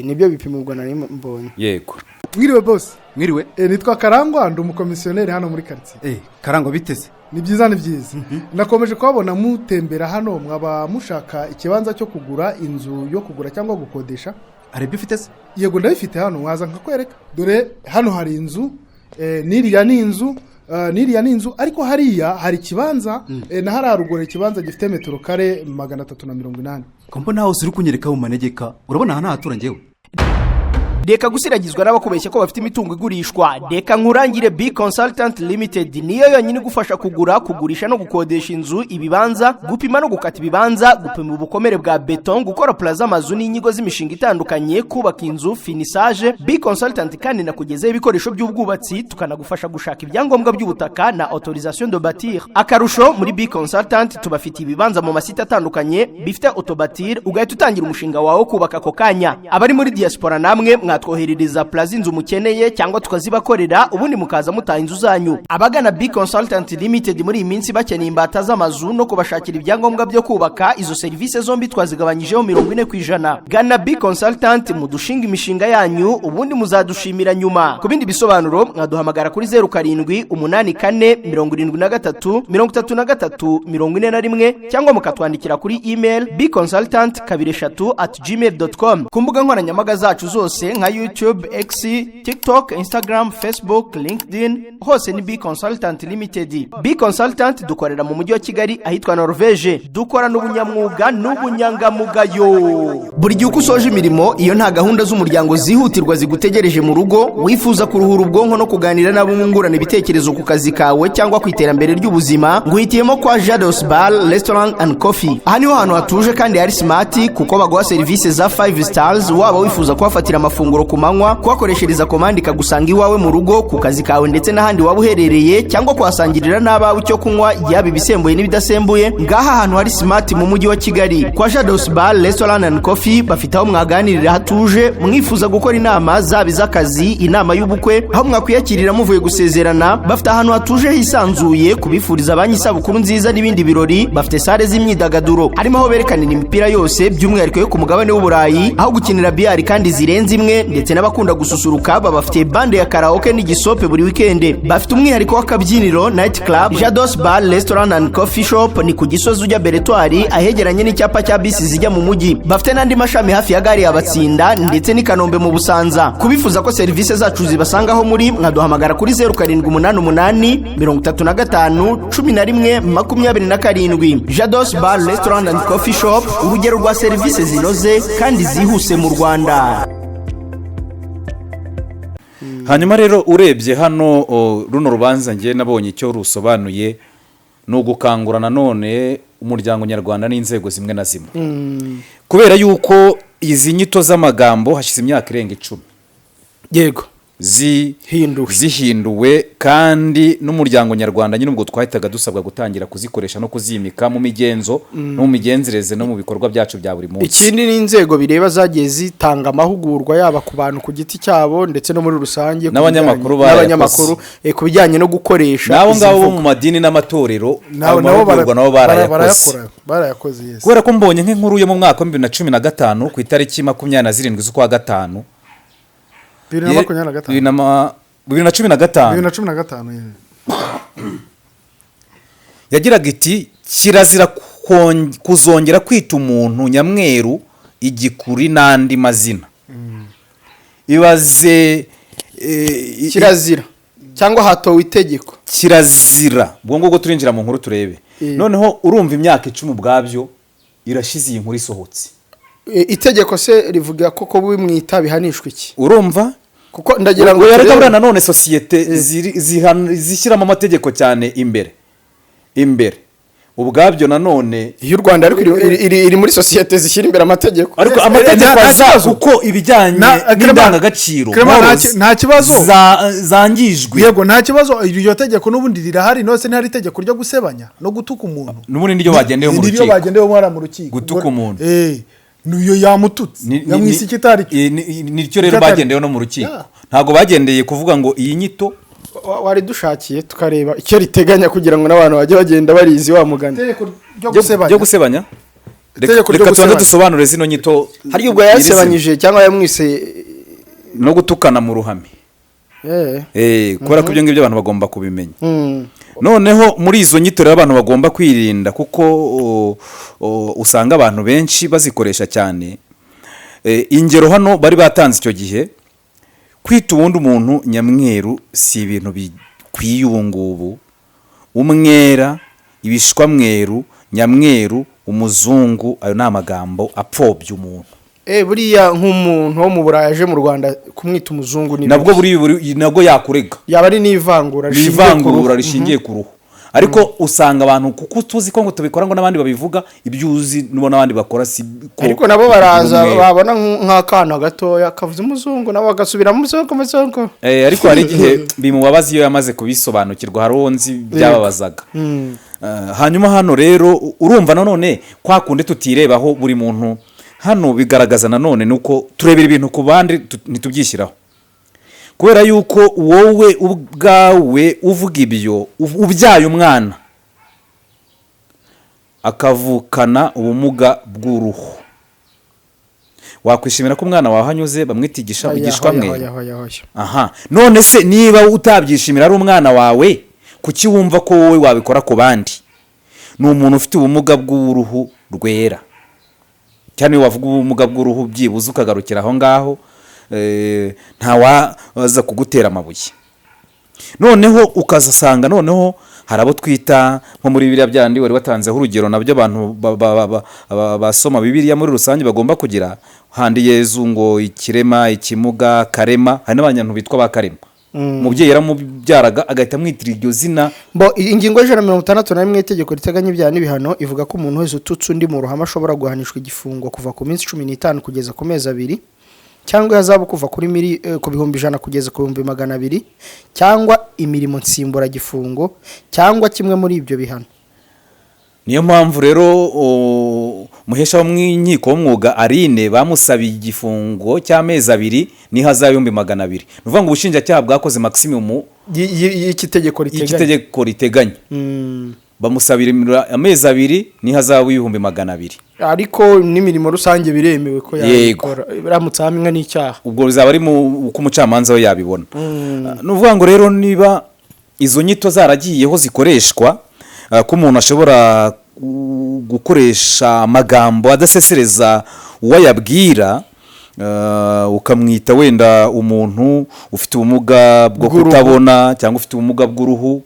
Nibyo bipimo ubwo nari mbonye. Yego. Mwiriwe, boss. Mwiriwe. Nitwa Karangwa, ndi umukomisiyoneri hano muri karitsiye. Karangwa, biteze? Ni byiza, ni byiza. Nakomeje kuhabona mutembera hano. Mwaba mushaka ikibanza cyo kugura, inzu yo kugura cyangwa gukodesha? Hari ibyo ufite se? Yego, ndabifite hano, waza nkakwereka. Dore hano hari inzu, n'iriya ni inzu, n'iriya ni inzu, ariko hariya hari ikibanza, na hariya haruguru hari ikibanza gifite metero kare 380. Ko mbona hose uri kunyereka mu manegeka, urabona aha ntahatura njyewe? Reka gusiragizwa n'abakubeshya ko bafite imitungo igurishwa. Reka nkurangire B Consultant Limited, niyo yonyine igufasha kugura, kugurisha no gukodesha inzu, ibibanza, gupima no gukata ibibanza, gupima ubukomere bwa beton, gukora plan z'amazu n'inyigo z'imishinga itandukanye, kubaka inzu, finissage. B Consultant kandi nakugezaho ibikoresho by'ubwubatsi, tukanagufasha gushaka ibyangombwa by'ubutaka na autorisation de bâtir. Akarusho, muri B Consultant tubafitiye ibibanza mu masite atandukanye bifite autobâtir, ugahita utangira umushinga wawe wo kubaka ako kanya. Abari muri diaspora namwe mwatwoherereza plan z'inzu mukeneye cyangwa tukazibakorera, ubundi mukaza mutaha inzu zanyu. Abagana B Consultant Limited muri iyi minsi bakeneye imbata z'amazu no kubashakira ibyangombwa byo kubaka, izo serivisi zombi twazigabanyijeho 40%. Gana B Consultant mudushinga imishinga yanyu, ubundi muzadushimira nyuma. Ku bindi bisobanuro mwaduhamagara kuri 0784733341, cyangwa mukatwandikira kuri email bconsultant33@gmail.com. Ku mbuga nkoranyambaga zacu zose nka YouTube, X, TikTok, Instagram, Facebook, LinkedIn, hose ni B Consultant Limited. B Consultant dukorera mu mujyi wa Kigali, ahitwa Norvege. Dukorana ubunyamwuga n'ubunyangamugayo. Buri gihe uko usoje imirimo, iyo nta gahunda z'umuryango zihutirwa zigutegereje mu rugo, wifuza kuruhura ubwonko no kuganira n'abo mwungurana ibitekerezo ku kazi kawe cyangwa ku iterambere ry'ubuzima, nguhitiyemo kwa Jados Bar, Restaurant and Coffee. Aha niho hantu hatuje kandi hari smart, kuko baguha serivisi za 5 stars. Waba wifuza kuhafatira amafunguro ku manywa, kuhakoreshereza komande ikagusanga iwawe mu rugo, ku kazi kawe ndetse n'ahandi waba uherereye, cyangwa kuhasangirira n'abawe icyo kunywa, yaba ibisembuye n'ibidasembuye, ngaha ahantu hari smart mu mujyi wa Kigali kwa Jados Bar, Restaurant and Coffee. Bafite aho mwaganirira hatuje, mwifuza gukora inama, zaba iz'akazi, inama y'ubukwe, aho mwakwiyakirira muvuye gusezerana. Bafite ahantu hatuje hisanzuye kubifuriza banki isabukuru nziza n'ibindi birori. Bafite salle z'imyidagaduro, harimo aho berekanira imipira yose, by'umwihariko yo ku mugabane w'Uburayi, aho gukinira billard kandi zirenze imwe, ndetse n'abakunda gususuruka babafitiye bande ya karaoke n'igisope buri wikende. Bafite umwihariko w'akabyiniro, night club. Jados Bar, Restaurant and Coffee Shop ni ku Gisozi ujya Beretwari, ahegeranye n'icyapa cya bisi zijya mu mujyi. Bafite n'andi mashami hafi ya gare ya Batsinda ndetse n'i Kanombe mu Busanza. Kubifuza ko serivisi zacu zibasangaho muri, mwaduhamagara kuri 0788351127. Jados Bar, Restaurant and Coffee Shop, urugero rwa serivisi zinoze kandi zihuse mu Rwanda. Hanyuma rero urebye hano, runo rubanza ngiye nabonye icyo rusobanuye ni ugukangura nanone umuryango nyarwanda n'inzego zimwe na zimwe, kubera yuko izi nyito z'amagambo hashize imyaka irenga 10 Hinduwe. zihinduwe, kandi n'umuryango nyarwanda nyine ubwo twahitaga dusabwa gutangira kuzikoresha no kuzimika mu migenzo no mu migenzereze no mu bikorwa byacu bya buri munsi. Ikindi ni inzego bireba zagiye zitanga amahugurwa, yaba ku bantu ku giti cyabo ndetse no muri rusange ku N'abanyamakuru bijyanye- barayakoze. n'abanyamakuru, ku bijyanye no gukoresha N'abo izi ngabo bo mvugo. mu madini n'amatorero, nabo ayo nabo mahugurwa nabo barayakoze. Barayakora, barayakoze, yes. Kubera ko mbonye nk'inkuru yo mu mwaka wa 2015, ku itariki 27 z'ukwa gatanu, 2025. 2015. 2015, yeah. Yagiraga iti: "Kirazira kuzongera kwita umuntu nyamweru igikuri n'andi mazina." Ibaze Kirazira cyangwa hatowe itegeko? Kirazira. Ubwo ngubwo turinjira mu nkuru turebe. Noneho urumva imyaka 10 ubwabyo irashize iyi nkuru isohotse. Itegeko se rivuga ko bimwita bihanishwa iki? Urumva. Kuko ndagira ngo ngo yareka turebe- buriya nanone sosiyete zishyiramo amategeko cyane imbere imbere ubwabyo nanone. Iyo u Rwanda ariko iri muri sosiyete zishyira imbere amategeko. Ariko Yes, amategeko nta aza kibazo. kuko ibijyanye n'indangagaciro, Clement, morals, nta kibazo. zangijwe. Yego, nta kibazo, iryo tegeko n'ubundi rirahari. Nose ntihari itegeko ryo gusebanya no gutuka umuntu? N'ubundi niryo bagendeyeho mu Niryo rukiko. bagendeyeho hariya mu rukiko. Gutuka umuntu. Niyo yamututse, yamwise ikitari cyo. Nicyo rero bagendeyeho no mu rukiko. Ntabwo bagendeye kuvuga ngo iyi nyito. Wari dushakiye tukareba icyo riteganya kugira ngo n'abantu bajye bagenda barizi wa mugani. Itegeko ryo gusebanya. Ryo gusebanya. Itegeko ryo Reka tubanze gusebanya. dusobanure zino nyito Hari ubwo nyirizina. yasebanyije cyangwa yamwise No gutukana mu ruhame. Kubera ko ibyo ngibyo abantu bagomba kubimenya. Noneho muri izo nyito rero abantu bagomba kwirinda, kuko usanga abantu benshi bazikoresha cyane. Ingero hano bari batanze icyo gihe, kwita ubundi umuntu nyamweru si ibintu bikwiye ubu ngubu. Umwera, ibishwamweru, nyamweru, umuzungu, ayo ni amagambo apfobya umuntu. Buriya nk'umuntu wo mu Burayi aje mu Rwanda, kumwita umuzungu ni Nabwo bibi. nabwo yakurega. Yaba ari n'ivangura Ni rishingiye ku ruhu. ivangura rishingiye ku ruhu. Ariko usanga abantu, kuko tuzi ko ngo tubikora, ngo n'abandi babivuga, ibyo uzi n'ubona abandi bakora si ko. Ariko nabo baraza umweru. babona nk'akana gatoya kavuze umuzungu, nabo bagasubiramo umuzungu, umuzungu. Ariko hari igihe bimubabaza iyo yamaze kubisobanukirwa. Hari uwo nzi byababazaga. Hanyuma hano rero urumva nanone kwa kundi tutirebaho buri muntu, hano bigaragaza nanone nuko turebera ibintu ku bandi, ntitubyishyiraho, kubera yuko wowe ubwawe uvuga ibyo, ubyaye umwana akavukana ubumuga bw'uruhu, wakwishimira ko umwana wawe anyuze bamwita Oya, igishwamweru? Oya, oya, oya. Aha none se niba utabyishimira ari umwana wawe, kuki wumva ko wowe wabikora ku bandi? Ni umuntu ufite ubumuga bw'uruhu rwera cyane. Iyo wavuga ubumuga bw'uruhu byibuze ukagarukira aho ngaho, ntawaza kugutera amabuye. Noneho ukazasanga noneho hari abo twita nko muri biriya byandi wari watanzeho urugero, nabyo abantu basoma Bibiliya muri rusange bagomba kugira handi Yezu ngo ikirema, ikimuga, karema. Hari n'abantu bitwa ba karema, umubyeyi yaramubyaraga agahita amwitira iryo zina. Bo ingingo ya 161 y'itegeko riteganya ibyaha n'ibihano ivuga ko umuntu wese ututse undi mu ruhame ashobora guhanishwa igifungo kuva ku minsi 15 kugeza ku mezi 2, cyangwa ihazabu kuva ku 100,000 kugeza ku 200,000, cyangwa imirimo nsimburagifungo, cyangwa kimwe muri ibyo bihano. Niyo mpamvu rero umuhesha w'inkiko w'umwuga Aline bamusabiye igifungo cy'amezi 2 n'ihazabu 200,000. Ni ukuvuga ngo ubushinjacyaha bwakoze maximum y'iki tegeko riteganya. Y'iki tegeko riteganya. Bamusabira amezi 2 n'ihazabu y'200,000. Ariko n'imirimo rusange biremewe ko Yego. yabikora biramutse hamwe n'icyaha. Ubwo bizaba ari mu uko umucamanza we yabibona. Ni ukuvuga ngo rero niba izo nyito zaragiyeho zikoreshwa, ko umuntu ashobora gukoresha amagambo adasesereza uwo ayabwira, ukamwita wenda umuntu ufite ubumuga bwo Bw'uruhu. kutabona, cyangwa ufite ubumuga bw'uruhu,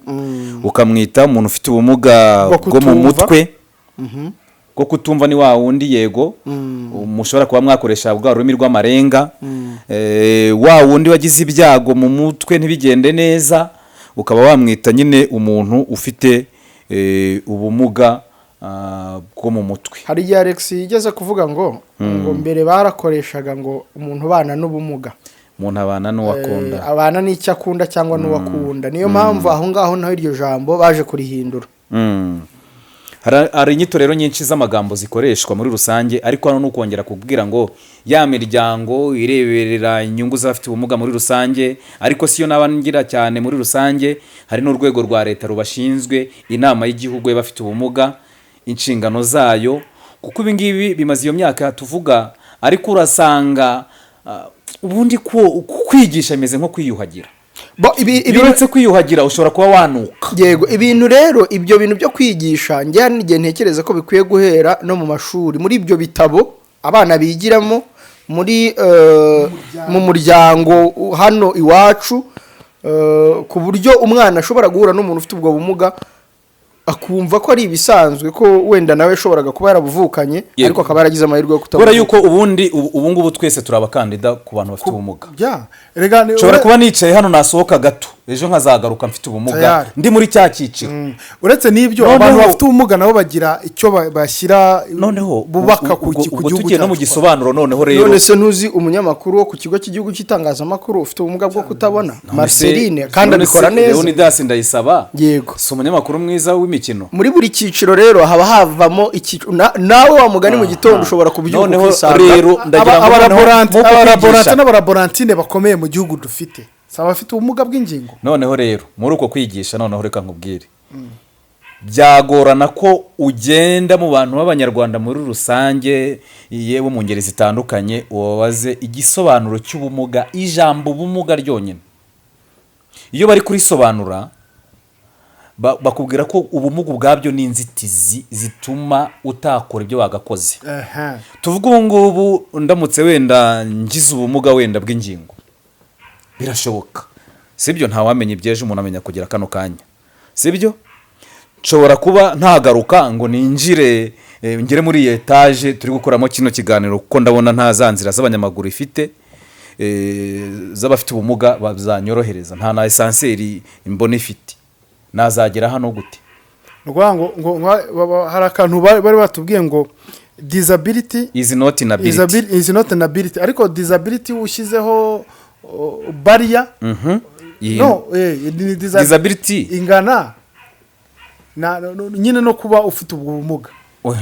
ukamwita umuntu ufite ubumuga Bwo bwo mu kutumva. mutwe, bwo kutumva ni wa wundi, yego, mushobora kuba mwakoresha bwa rurimi rw'amarenga. Wa wundi wagize ibyago mu mutwe ntibigende neza, ukaba wamwita nyine umuntu ufite ubumuga bwo mu mutwe. Hari igihe Alex yigeze kuvuga ngo mbere barakoreshaga ngo umuntu ubana n'ubumuga. Umuntu abana n'uwo akunda. Abana n'icyo akunda cyangwa n'uwo akunda. Niyo mpamvu aho ngaho naho iryo jambo baje kurihindura. Hari inyito rero nyinshi z'amagambo zikoreshwa muri rusange, ariko hano ni ukongera kubwira ngo ya miryango ireberera inyungu z'abafite ubumuga muri rusange, ariko siyo naba ngira cyane muri rusange, hari n'urwego rwa leta rubashinzwe, inama y'igihugu y'abafite ubumuga, inshingano zayo, kuko ibi ngibi bimaze iyo myaka tuvuga, ariko urasanga ubundi ko kwigisha bimeze nko kwiyuhagira. Bo, ibi, Iyo ibi, uretse kwiyuhagira ushobora kuba wanuka. Yego, ibintu rero, ibyo bintu byo kwigisha, njye hari n'igihe ntekereza ko bikwiye guhera no mu mashuri, muri ibyo bitabo abana bigiramo, muri mu muryango hano iwacu, ku buryo umwana ashobora guhura n'umuntu ufite ubwo bumuga. Akumva ko ari ibisanzwe, ko wenda nawe yashoboraga kuba yarabuvukanye, ariko akaba yaragize amahirwe yo Kubera kutabuvuka. yuko ubundi ubu ngubu twese turi abakandida ku bantu bafite ubumuga. Ya, erega Nshobora kuba nicaye hano, nasohoka gato ejo nkazagaruka mfite ubumuga, Tayari. ndi muri cya cyiciro. Uretse n'ibyo, abantu bafite ubumuga nabo bagira icyo bashyira, Noneho bubaka ku ubwo ku ubwo gihugu tugiye no mu cyacu. gisobanuro noneho rero. None se ntuzi umunyamakuru wo ku kigo cy'igihugu cy'itangazamakuru ufite ubumuga bwo kutabona, Marceline, kandi None se abikora neza? Leonidas Ndayisaba Yego. si umunyamakuru mwiza w'imikino? Muri buri cyiciro rero haba havamo icyiciro, nawe wa mugani mu gitondo ushobora kubyuka Noneho ukisanga. rero ndagira ngo noneho nk'uko Abalaborante kwigisha- n'abalaborantine bakomeye mu gihugu dufite si abafite ubumuga bw'ingingo? Noneho rero muri uko kwigisha, noneho reka nkubwire, byagorana ko ugenda mu bantu b'Abanyarwanda muri rusange, yewe mu ngeri zitandukanye, ubabaze igisobanuro cy'ubumuga. Ijambo ubumuga ryonyine, iyo bari kurisobanura, bakubwira ko ubumuga ubwabyo ni inzitizi zituma utakora ibyo wagakoze. Tuvuge ubu ngubu ndamutse wenda ngize ubumuga wenda bw'ingingo, birashoboka, sibyo? Ntawamenya iby'ejo, umuntu amenya kugira kano kanya, sibyo? Nshobora kuba ntagaruka ngo ninjire, ngere muri iyi etaje turi gukoramo kino kiganiro, kuko ndabona nta za nzira z'abanyamaguru ifite, z'abafite ubumuga bazanyorohereza, nta na ascenseur imbona ifite. Nazagera hano gute? Ni ukuvuga ngo hari akantu bari batubwiye ngo disability is not inability. Is not an ability, ariko disability ushyizeho barrier. No, ni Disability. ingana na nyine no kuba ufite ubwo bumuga,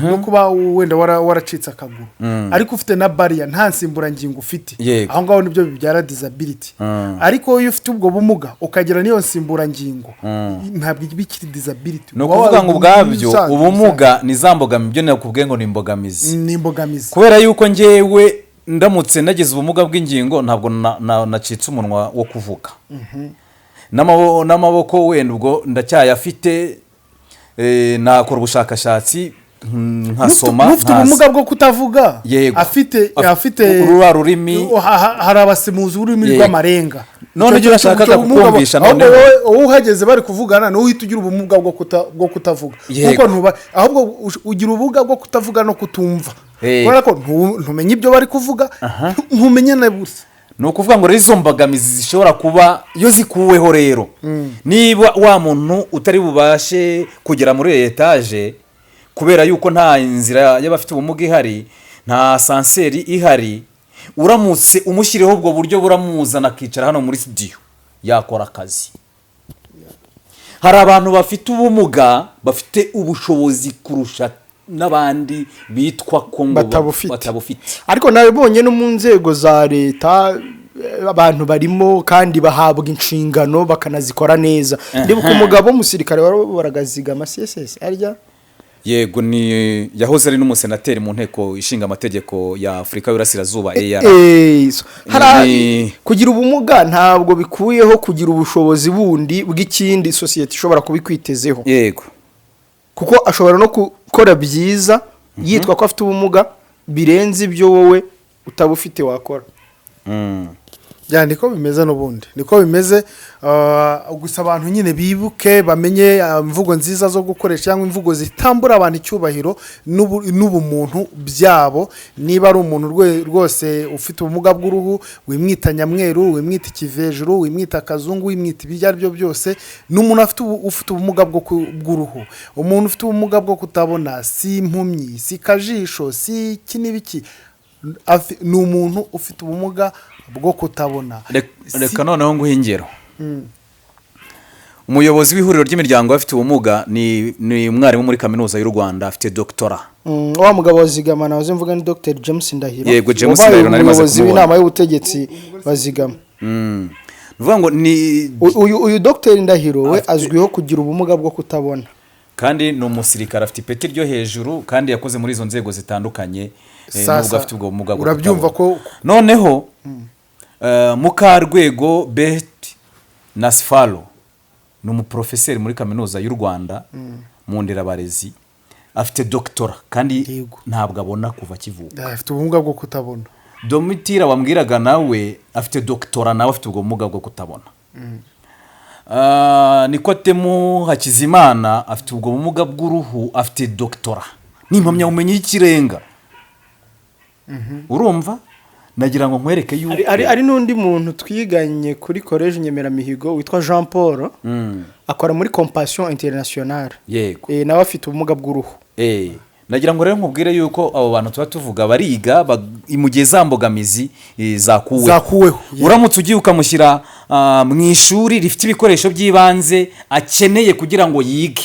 no kuba wenda waracitse akaguru, ariko ufite na barrier, nta nsimburangingo ufite. Aho ngaho nibyo bibyara disability. Ariko iyo ufite ubwo bumuga ukagira n'iyo nsimburangingo, ntabwo iba ikiri disability. Ni Uba ukuvuga ngo ubwabyo usanzwe- ubumuga ni za mbogamizi, ibyo nakubwiye ngo ni imbogamizi. Ni imbogamizi. Kubera yuko ngewe ndamutse nagize ubumuga bw'ingingo, ntabwo nacitse umunwa wo kuvuga, n'amaboko wenda ubwo ndacyayafite, nakora ubushakashatsi, nkasoma, N'ufite nkaza. ubumuga bwo kutavuga, afite afite ruriya rurimi. Hari abasemuzi b'ururimi rw'amarenga. None Icyo ibyo nashakaga ubumuga kukumvisha ahubwo noneho. wowe uhageze bari kuvugana, niwe uhita ugira ubumuga bwo kutavuga. Kuko ahubwo ugira ubumuga bwo kutavuga no kutumva, kubera ko ntumenye ibyo bari kuvuga, ntumenye na busa. Ni ukuvuga ngo rero izo mbogamizi zishobora kuba iyo zikuweho rero, niba wa muntu utari bubashe kugera muri iyo etaje kubera yuko nta nzira y'abafite ubumuga ihari, nta ascenseur ihari, uramutse umushyiriyeho ubwo buryo buramuzana akicara hano muri studio, yakora akazi. Hari abantu bafite ubumuga bafite ubushobozi kurusha n'abandi bitwa ko ngo Batabufite. batabufite. Ariko nabibonye no mu nzego za leta, abantu barimo kandi bahabwa inshingano bakanazikora neza. Ndibuka umugabo w'umusirikare wayoboraga Zigama CSS arya. Yego, ni yahoze ari n'umusenateri mu Nteko Ishinga Amategeko ya Afurika y'Iburasirazuba, EAR. So, hari kugira ubumuga ntabwo bikuyeho kugira ubushobozi bundi bw'ikindi sosiyete ishobora kubikwitezeho, kuko ashobora no gukora byiza yitwa ko afite ubumuga birenze ibyo wowe utaba ufite wakora. Ya, niko bimeze n'ubundi, niko bimeze. Gusa abantu nyine bibuke bamenye imvugo nziza zo gukoresha cyangwa imvugo zitambura abantu icyubahiro n'ubumuntu byabo. Niba ari umuntu rwose ufite ubumuga bw'uruhu, wimwita nyamweru, wimwita ikivejuru, wimwita akazungu, wimwita ibyo ari byo byose. Ni umuntu ufite ubumuga bw'uruhu. Umuntu ufite ubumuga bwo kutabona si impumyi, si kajisho, si iki n'ibiki. Ni umuntu ufite ubumuga bwo kutabona. Reka noneho nguhe ingero. Umuyobozi w'ihuriro ry'imiryango y'abafite ubumuga ni umwarimu muri Kaminuza y'u Rwanda, afite doctorat. Wa mugabo wa Zigama nahoze mvuga ni Dr James Ndahiro, Yego, James wabaye Ndahiro nari maze umuyobozi kumubona. w'inama y'ubutegetsi wa Zigama. Ni ukuvuga ngo ni Uyu Dr Ndahiro we azwiho kugira ubumuga bwo kutabona. Kandi ni umusirikare, afite ipeti ryo hejuru, kandi yakoze muri izo nzego zitandukanye, Sasa, nubwo afite ubwo bumuga bwo urabyumva kutabona. ko Noneho Mukarwego Beti Nasifalo ni umuprofeseri muri Kaminuza y'u Rwanda mu nderabarezi, afite doctorat kandi ntabwo abona kuva akivuka. Afite ubumuga bwo kutabona. Domitira wambwiraga nawe afite doctorat, nawe afite ubwo bumuga bwo kutabona. Nikotemu Hakizimana afite ubwo bumuga bw'uruhu, afite doctorat, ni impamyabumenyi y'ikirenga. Urumva, nagira ngo nkwereke yuko Hari n'undi muntu twiganye kuri Collège Nyemeramihigo witwa Jean Paul, akora muri Compassion Internationale. Nawe afite ubumuga bw'uruhu. Nagira ngo rero nkubwire yuko abo bantu tuba tuvuga bariga mu gihe za mbogamizi zakuweho. Zakuweho. Uramutse ugiye ukamushyira mu ishuri rifite ibikoresho by'ibanze akeneye kugira ngo yige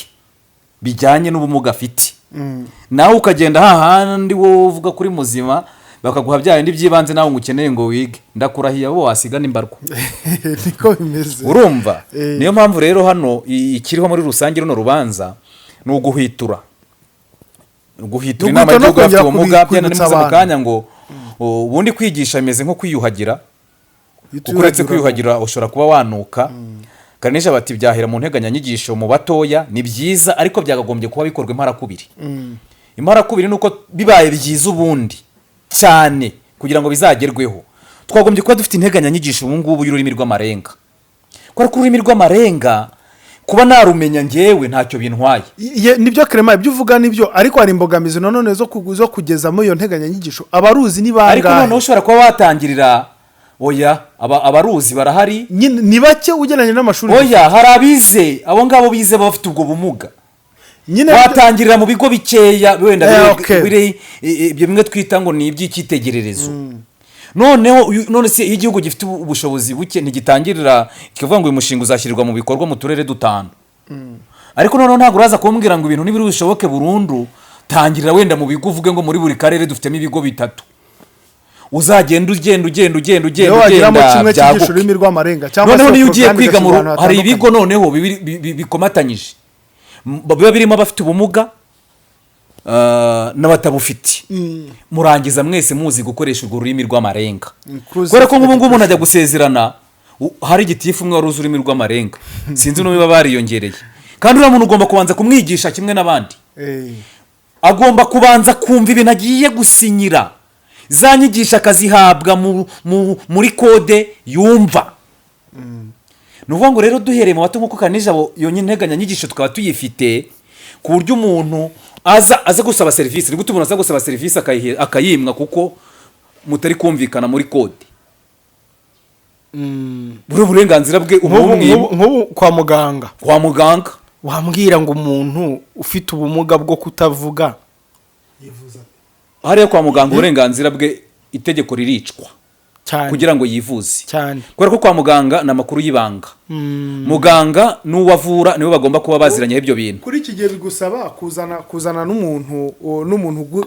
bijyanye n'ubumuga afite, nawe ukagenda hahandi wowe uvuga kuri muzima, bakaguha bya bindi by'ibanze nawe ngo ukeneye ngo wige, ndakurahiye abo wasiga n'imbarwa. Niko bimeze. Urumva, niyo mpamvu rero hano ikiriho muri rusange, runo rubanza ni uguhwitura, guhwitura Ni inama uguhwitura no y'igihugu y'abafite kongera ubumuga. Byenda kwibutsa nimuze mu abantu. kanya ngo ubundi kwigisha bimeze nko kwiyuhagira, kuko uretse kwiyuhagira ushobora kuba wanuka. Kanisha bati byahera mu nteganyanyigisho mu batoya, ni byiza, ariko byakagombye kuba bikorwa imparakubiri. Imparakubiri ni uko bibaye byiza ubundi cyane kugira ngo bizagerweho, twagombye kuba dufite integanyanyigisho ubu ngubu y'ururimi rw'amarenga, kubera ko ururimi rw'amarenga kuba narumenya ngewe ntacyo bintwaye. Nibyo Clement, ibyo uvuga nibyo, ariko hari imbogamizi nanone zo kugezamo iyo nteganyanyigisho. Abaruzi ni Ariko bangahe? noneho ushobora kuba watangirira, oya, abaruzi barahari. Nyine ni bake ugereranyije n'amashuri. Oya, hari abize, abo ngabo bize baba bafite ubwo bumuga. Nyine Watangirira mu bigo bikeya wenda biri ibyo bimwe twita ngo ni iby'icyitegererezo. Noneho none se iyo igihugu gifite ubushobozi buke, ntigitangirira kikavuga ngo uyu mushinga uzashyirirwa mu bikorwa mu turere dutanu? Ariko noneho ntabwo uraza kumbwira ngo ibintu ntibiri bushoboke burundu. Tangirira wenda mu bigo, uvuge ngo muri buri karere dufitemo ibigo bitatu, uzagenda ugenda ugenda ugenda ugenda Niyo wagiramo ugenda kimwe cyigisha byaguke. ururimi rw'amarenga cyangwa Noneho se niyo ugiye porogaramu kwiga mu igashyirwa ahantu hari hatandukanye. ibigo noneho bikomatanyije, biba birimo abafite ubumuga n'abatabufite, murangiza mwese muzi gukoresha urwo rurimi rw'amarenga. Inclusive Kubera ko nk'ubu ngubu umuntu ajya gusezerana, hari gitifu umwe wari uzi ururimi rw'amarenga, sinzi niba bariyongereye, kandi uriya muntu ugomba kubanza kumwigisha kimwe n'abandi. Agomba kubanza kumva ibintu agiye gusinyira, za nyigisho akazihabwa muri code yumva. Ni ukuvuga ngo rero duhereye mu bato, nk'uko Kanijabo, iyo nteganyanyigisho tukaba tuyifite, ku buryo umuntu aza gusaba serivisi, ni gute umuntu aza gusaba serivisi akayimwa kuko mutari kumvikana muri code? Buri burenganzira bwe Nk'ubu ubumwe. Nk'ubu kwa muganga, Kwa muganga. wambwira ngo umuntu ufite ubumuga bwo kutavuga Hariya kwa muganga uburenganzira bwe itegeko riricwa kugira ngo yivuze. Kubera ko kwa muganga ni amakuru y'ibanga, muganga n'uwo avura nibo bagomba kuba baziranyeho ibyo bintu. Kuri iki gihe bigusaba kuzana n'umuntu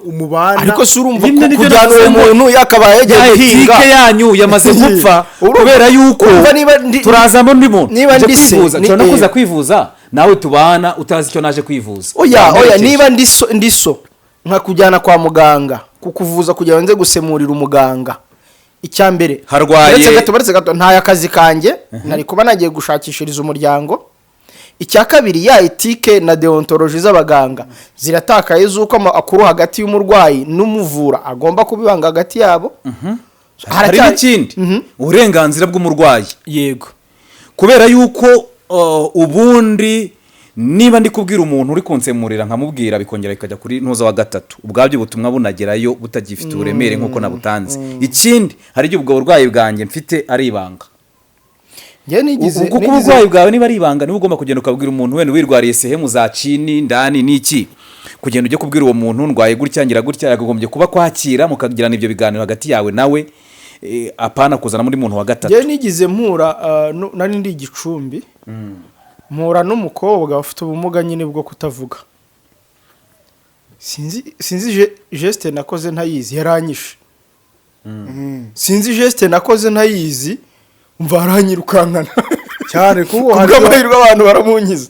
umubana. Ariko si urumva Nyine ko nibyo kujyana navuze uwo ngo muntu yakabaye yagiye ya guhinga. éthique yanyu yamaze gupfa kubera yuko Urumva niba turazamo undi muntu niba Nje ndi se, kwivuza, nshobora no kuza kwivuza nawe tubana utazi icyo naje kwivuza. Oya, oya. Wamperekeje. Niba ndi so nkakujyana kwa muganga kukuvuza kugira ngo nze gusemurira umuganga, icya mbere Harwaye- uretse gato, ntaye akazi kanjye nari kuba nagiye gushakishiriza umuryango. Icya kabiri, ya éthique na déontologie z'abaganga ziratakaye, z'uko amakuru hagati y'umurwayi n'umuvura agomba kubibanga hagati yabo. Hari n'ikindi, uburenganzira bw'umurwayi. Kubera yuko ubundi niba ndi kubwira umuntu uri kunsemurira, nkamubwira bikongera bikajya kuri ntuza wa gatatu, ubwabyo ubutumwa bunagerayo butagifite uburemere nk'uko nabutanze. Ikindi, hari igihe ubwo burwayi bwanjye mfite ari ibanga. Njyewe nigize Kuko uburwayi bwawe niba ari ibanga, niba ugomba kugenda ukabwira umuntu wenda wirwariye sehemu za chini ndani n'iki, kugenda ujye kubwira uwo muntu ndwaye gutya, ngira gutya, yakagombye kuba kwakira mukagirana ibyo biganiro hagati yawe nawe, apana kuzana muri muntu wa gatatu. Njyewe nigize mpura nari ndi Igicumbi, mpura n'umukobwa ufite ubumuga nyine bwo kutavuga. Sinzi geste nakoze ntayizi, yaranyishe. Sinzi geste nakoze ntayizi, mva aranyirukankana. Cyane, kuko hari Kubw'amahirwe abantu baramunkiza.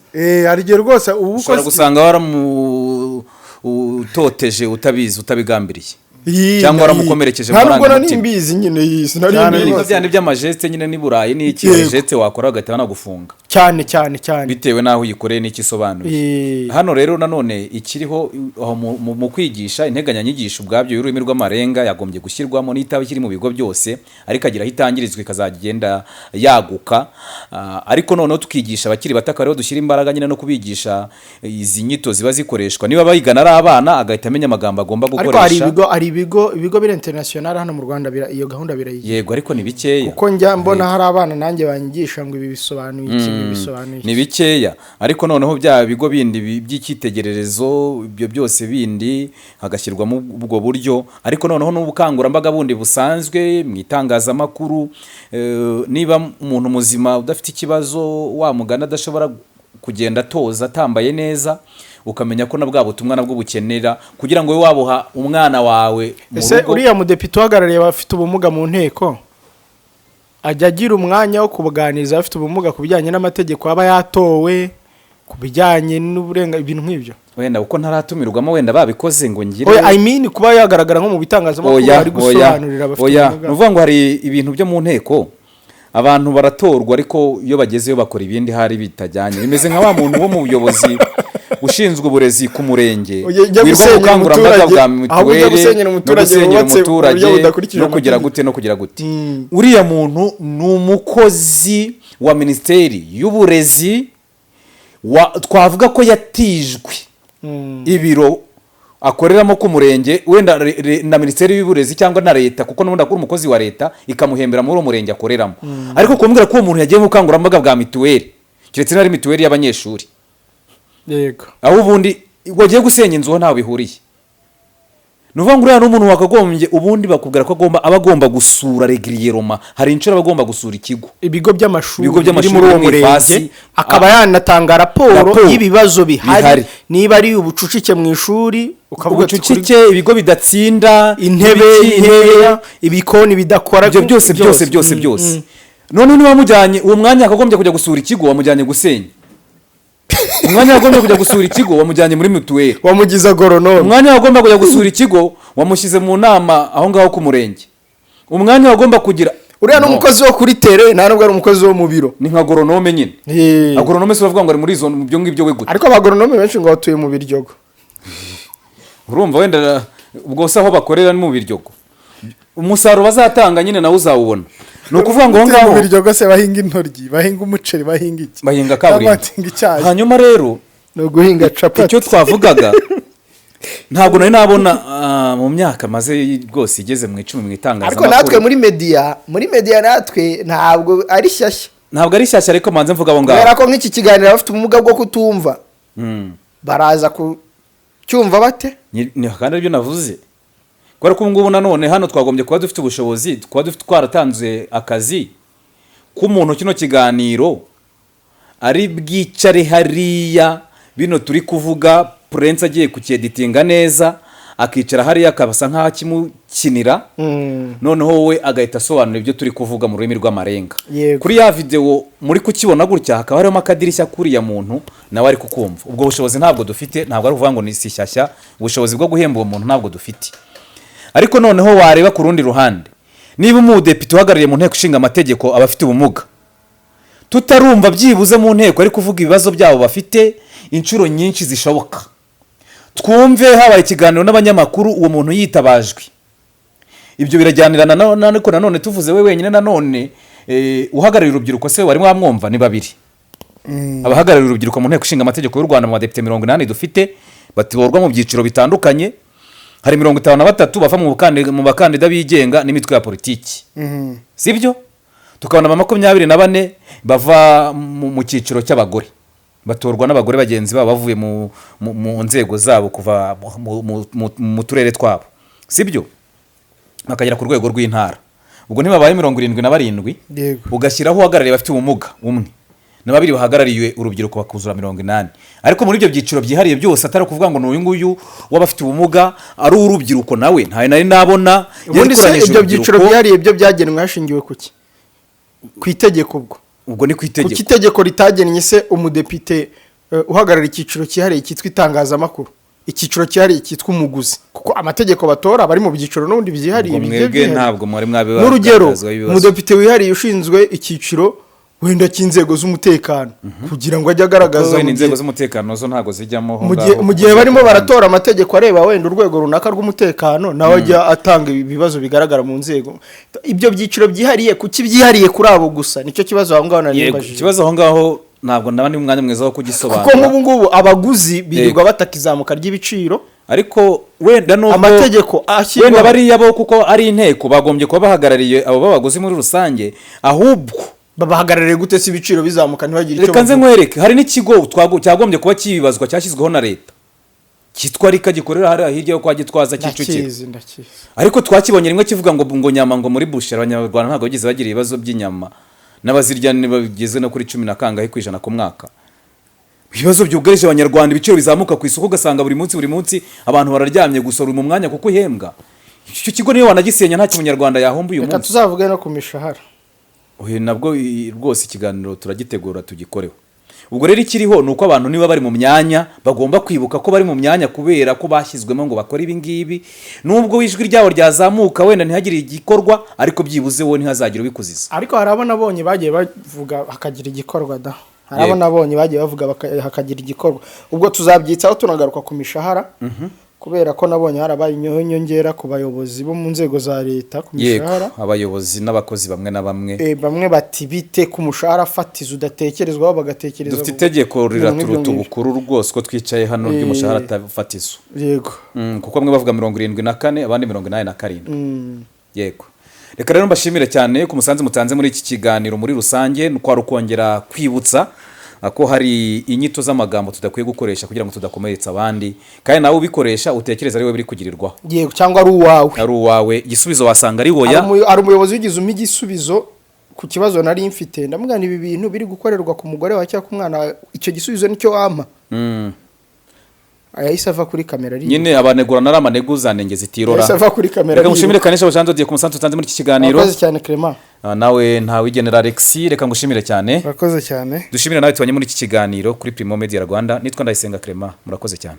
Hari igihe rwose ubu Ushobora gusanga waramutoteje utabizi, utabigambiriye, cyangwa waramukomerekeje mu Nta nubwo nari marangamutima. mbizi nyine, iyi sinari Cyane mbizi. Nibyo byandi by'amageste nyine n'i Burayi n'iki, geste wakora bagahita banagufunga. Cyane cyane cyane. Bitewe n'aho uyikoreye n'icyo isobanuye. Hano rero nanone ikiriho aho mu kwigisha integanyanyigisho ubwabyo y'ururimi rw'amarenga yagombye gushyirwamo, n'itaba ikiri mu bigo byose, ariko agira aho itangirizwa ikazajya igenda yaguka. Ariko noneho tukigisha abakiri bato, akaba ariho dushyira imbaraga nyine, no kubigisha izi nyito ziba zikoreshwa. Niba bayigana ari abana, agahita amenya amagambo agomba Ariko hari gukoresha. ibigo, hari ibigo biri international hano mu Rwanda iyo gahunda birayigira. Yego, ariko ni bikeya. Kuko njya mbona hari abana nanjye banyigisha ngo ibi bisobanuye iki, ibi bisobanuye iki. Ni bikeya, ariko noneho bya bigo bindi by'icyitegererezo, ibyo byose bindi hagashyirwamo ubwo buryo, ariko noneho n'ubukangurambaga bundi busanzwe mu itangazamakuru. Niba umuntu muzima udafite ikibazo wa mugani adashobora kugenda atoza atambaye neza, ukamenya ko na bwa butumwa nabwo bukenera kugira ngo ube wabuha umwana wawe mu Ese rugo. uriya mudepite uhagarariye abafite ubumuga mu nteko ajya agira umwanya wo kubuganiriza abafite ubumuga ku bijyanye n'amategeko aba yatowe, ku bijyanye n'uburenga, ibintu nk'ibyo? Wenda kuko ntaratumirwamo, wenda babikoze ngo ngire. Oya, I mean kuba yagaragara nko mu bitangazamakuru Oya. ari Oya. gusobanurira abafite Oya, ni ubumuga. ukuvuga ngo hari ibintu byo mu nteko, abantu baratorwa, ariko iyo bagezeyo bakora ibindi hari bitajyanye. Bimeze nka wa muntu wo mu buyobozi ushinzwe uburezi ku murenge Ujya wirwa mu gusenyera bukangurambaga umuturage, bwa ahubwo ujya mituweli gusenyera no umuturage gusenyera wubatse mu umuturage buryo budakurikije no kugira amategeko. gute no kugira gute. Uriya muntu ni umukozi wa Minisiteri y'Uburezi, twavuga ko yatijwe ibiro akoreramo ku murenge, wenda na Minisiteri y'Uburezi cyangwa na leta, kuko n'ubundi akora umukozi wa leta ikamuhembera muri uwo murenge akoreramo. Ariko kumbwira ko uwo muntu yagiye mu bukangurambaga bwa mituweli, keretse niba ari mituweli y'abanyeshuri, aho ubundi wagiye gusenya inzu ho ntaho bihuriye. Ni ukuvuga ngo uriya ni umuntu wakagombye, ubundi bakubwira ko aba agomba gusura régulièrement, hari inshuro aba agomba gusura ikigo, ibigo by'amashuri ibigo biri by'amashuri muri uwo biri mu ifasi, murenge, akaba yanatanga raporo raporo y'ibibazo bihari, bihari. Niba ari ubucucike mu ishuri, ukavuga ati ubucucike, ibigo bidatsinda, intebe ibiki, nkeya, ibikoni bidakora, ibyo byose byose byose byose. Noneho niba wamujyanye uwo mwanya yakagombye kujya gusura ikigo, wamujyanye gusenya. Umwanya wagomba kujya gusura ikigo, wamujyanye muri mituweli. Wamugize agoronome. Umwanya wagomba kujya gusura ikigo, wamushyize mu nama aho ngaho ku murenge. Umwanya wagomba kugira Uriya ni No. umukozi wo kuri terrain, nta nubwo ari umukozi wo mu biro. Ni nka agoronome nyine. Agoronome se uravuga ngo ari muri izo ibyo ngibyo we gute? Ariko abagoronome benshi ngo batuye mu Biryogo. Urumva wenda ubwo se aho bakorera ni mu Biryogo, umusaruro bazatanga nyine nawe uzawubona. Ni ukuvuga ngo aho Mu ngaho Biryogo se bahinga intoryi, bahinga umuceri, bahinga iki? Bahinga kaburimbo. Bahinga icyayi. Hanyuma rero Ni uguhinga capati. icyo twavugaga, ntabwo nari nabona mu myaka maze rwose igeze mu 10 mu Ariko itangazamakuru. natwe muri media natwe ntabwo ari shyashya. Ntabwo ari shyashya, ariko manze mvuga abo ngabo. Kubera ko nk'iki kiganiro abafite ubumuga bwo kutumva baraza kucyumva bate? Kandi aribyo navuze, kubera ko ubu ngubu nanone hano twagombye kuba dufite ubushobozi, kuba dufite twaratanze akazi k'umuntu kino kiganiro ari bwicare hariya, bino turi kuvuga Prince agiye kucyeditinga neza, akicara hariya akabasa nk'aho akimukinira, noneho we agahita asobanura ibyo turi kuvuga mu rurimi rw'amarenga. Kuri ya videwo muri kukibona gutya, hakaba harimo akadirishya k'uriya muntu nawe ari kukumva. Ubwo bushobozi ntabwo dufite. Ntabwo ari ukuvuga ngo ni si shyashya, ubushobozi bwo guhemba uwo muntu ntabwo dufite. Ariko noneho wareba ku rundi ruhande, niba umudepite uhagarariye mu Nteko Ishinga Amategeko abafite ubumuga tutarumva byibuze mu nteko ari kuvuga ibibazo byabo bafite inshuro nyinshi zishoboka, twumve habaye ikiganiro n'abanyamakuru uwo muntu yitabajwe, ibyo birajyanirana ariko nanone tuvuze we wenyine nanone uhagarariye urubyiruko se wari wamwumva? Ni babiri abahagarariye urubyiruko mu Nteko Ishinga Amategeko y'u Rwanda. Mu badepite 80 dufite batorwa mu byiciro bitandukanye, hari 53 bava mu bakandida bigenga n'imitwe ya politiki, sibyo? Tukabona aba 24 bava mu cyiciro cy'abagore, batorwa n'abagore bagenzi babo bavuye mu nzego zabo, kuva mu turere twabo, sibyo? Bakagera ku rwego rw'intara. Ubwo ntibabaye 77? Yego. Ugashyiraho uhagarariye abafite ubumuga umwe na babiri bahagarariye urubyiruko, bakuzura 80. Ariko muri ibyo byiciro byihariye byose, atari ukuvuga ngo ni uyu nguyu w'abafite ubumuga, ari uw'urubyiruko nawe ntayo nari nabona. Ubundi se Yakoranyije ibyo byiciro urubyiruko. byihariye byo byagenwe hashingiwe ku ki? Ku itegeko ubwo? Ubwo ni ku Kuki itegeko. itegekoritagennye se umudepite uhagarara icyiciro cyihariye cyitwa itangazamakuru, icyiciro cyihariye cyitwa umuguzi? Kuko amategeko batora bari mu byiciro n'ubundi byihariye Ubwo bigiye mwebwe byihariye. ntabwo mwari mwabiba N'urugero, ibibazo. umudepite wihariye ushinzwe icyiciro wenda cy'inzego z'umutekano, kugira ngo ajye agaragaza Wenda mu inzego gihe z'umutekano zo ntabwo zijyamo aho mu gihe ngaho. Mu gihe barimo baratora amategeko areba wenda urwego runaka rw'umutekano, nawe ajya atanga ibibazo bigaragara mu nzego, ibyo byiciro byihariye. Kuki byihariye kuri abo gusa? Nicyo kibazo aho ngaho nari Yego, nimbajije. ikibazo aho ngaho ntabwo ndaba ni umwanya mwiza wo kugisobanura. Kuko nk'ubu ngubu abaguzi birirwa bataka izamuka ry'ibiciro. Ariko wenda nubwo Amategeko ashyirwaho. Wenda bariya bo, kuko ari inteko, bagombye kuba bahagarariye abo b'abaguzi muri rusange ahubwo. Babahagarariye gute se ibiciro bizamuka ntibagire icyo Reka nze bavuga? nkwereke, hari n'ikigo cyagombye kuba kibibazwa, cyashyizweho na leta, cyitwa RICA, gikorera hariya hirya yo kwa Gitwaza, Kicukiro. Ndakizi, ndakizi. Ariko twakibonye rimwe kivuga ngo nyama, ngo muri boucherie. Abanyarwanda ntabwo bageze bagira ibibazo by'inyama, n'abazirya bageze no kuri cumi na kangahe ku ijana ku mwaka. Ibibazo byugarije Abanyarwanda, ibiciro bizamuka ku isoko, ugasanga buri munsi buri munsi abantu bararyamye gusa, uri mu mwanya kuko uhembwa. Icyo kigo niyo wanagisenya, nta kimunyarwanda yahomba uyu Reka munsi. tuzavuge no ku mishahara. Oya, nabwo rwose ikiganiro turagitegura tugikoreho. Ubwo rero ikiriho ni uko abantu niba bari mu myanya, bagomba kwibuka ko bari mu myanya kubera ko bashyizwemo ngo bakore ibi ngibi. Nubwo ijwi ryabo ryazamuka wenda ntihagire igikorwa, ariko byibuze wowe ntihazagire ubikuziza. Ariko hari abo nabonye bagiye bavuga hakagira igikorwa da. Hari abo nabonye bagiye bavuga hakagira igikorwa. Ubwo tuzabyitsaho tunagaruka ku mishahara, kubera ko nabonye harabaye inyongera ku bayobozi bo mu nzego za leta ku mishahara. Abayobozi n'abakozi bamwe na bamwe. Bamwe bati bite ku mushahara fatizo udatekerezwaho, bagatekereza Dufite itegeko ibintu nk'ibyo riraturuta ngibyo. ubukuru rwose ko twicaye hano ry'umushahara fatizo. Kuko bamwe bavuga 74, abandi 87. Yego, reka rero mbashimire cyane ku musanzu mutanze muri iki kiganiro. Muri rusange kwari ukongera kwibutsa ko hari inyito z'amagambo tudakwiye gukoresha kugira ngo tudakomeretsa abandi, kandi nawe ubikoresha utekereza ari we biri kugirirwaho. Yego, cyangwa ari uwawe. Ari uwawe, igisubizo wasanga ari woya. Hari umuyobozi wigeze umpa igisubizo ku kibazo nari mfite. Ndamubwira nti ibi bintu biri gukorerwa ku mugore wawe cyangwa ku mwana wawe, icyo gisubizo nicyo wampa? Yahise ava kuri kamera ari Nyine abanegurana ari amaneguzanenge zitirora. Yahise ava kuri kamera Reka ngushimire ariruka. Kanisha Jean Dodier ku musanzu utanze muri iki kiganiro. Murakoze cyane, Clement. Nawe Ntawigenera Alexis, reka ngushimire cyane. Murakoze cyane. Dushimire nawe tubanye muri iki kiganiro kuri Primo Media Rwanda. Nitwa Ndayisenga Clement, murakoze cyane.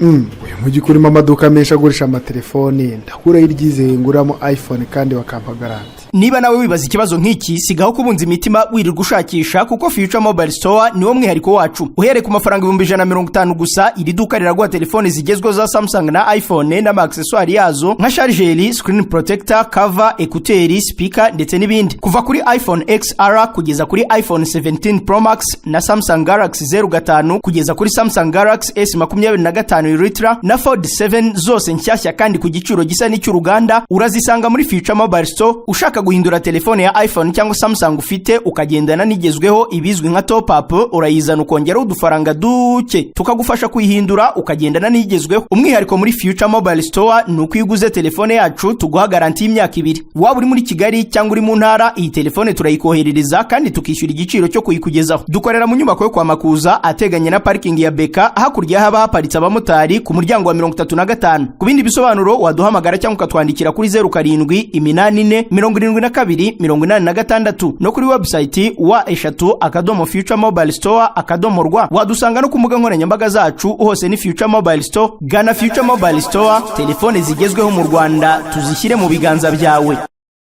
Uyu mujyi urimo amaduka menshi agurisha amatelefoni, ndakuraho iryizeye nguramo iPhone kandi bakampa garanti? Niba nawe wibaza ikibazo nk'iki, sigaho kubunza imitima wirirwa ushakisha, kuko Future Mobile Store niwo mwihariko wacu. Uhereye ku mafaranga 150,000 gusa, iri duka riraguha telefoni zigezweho za Samsung na iPhone n'ama accessoires yazo nka charger, screen protector, cover, écouteurs, speaker ndetse n'ibindi, kuva kuri iPhone XR kugeza kuri iPhone 17 Pro Max na Samsung Galaxy 05 kugeza kuri Samsung Galaxy S 25 Ultra na Fold 7, zose nshyashya kandi ku giciro gisa n'icy'uruganda, urazisanga muri Future Mobile Store. Ushaka guhindura telefone ya iPhone cyangwa Samsung ufite ukagendana n'igezweho, ibizwi nka top up, urayizana ukongeraho udufaranga duke tukagufasha kuyihindura ukagendana n'igezweho. Umwihariko muri Future Mobile Store ni uko iyo uguze telefone yacu tuguha garanti y'imyaka 2. Waba uri muri Kigali cyangwa uri mu ntara, iyi telefone turayikoherereza kandi tukishyura igiciro cyo kuyikugezaho. Dukorera mu nyubako yo kwa Makuza ateganye na parikingi ya Beka, hakurya haba haparitse abamotari, ku muryango wa 35. Ku bindi bisobanuro waduhamagara cyangwa ukatwandikira kuri 0784 72 86 no kuri website www.futuremobilestore.rw. Wadusanga no ku mbuga nkoranyambaga zacu, hose ni Future Mobile Store. Gana Future Mobile Store, telefone zigezweho mu Rwanda tuzishyire mu biganza byawe.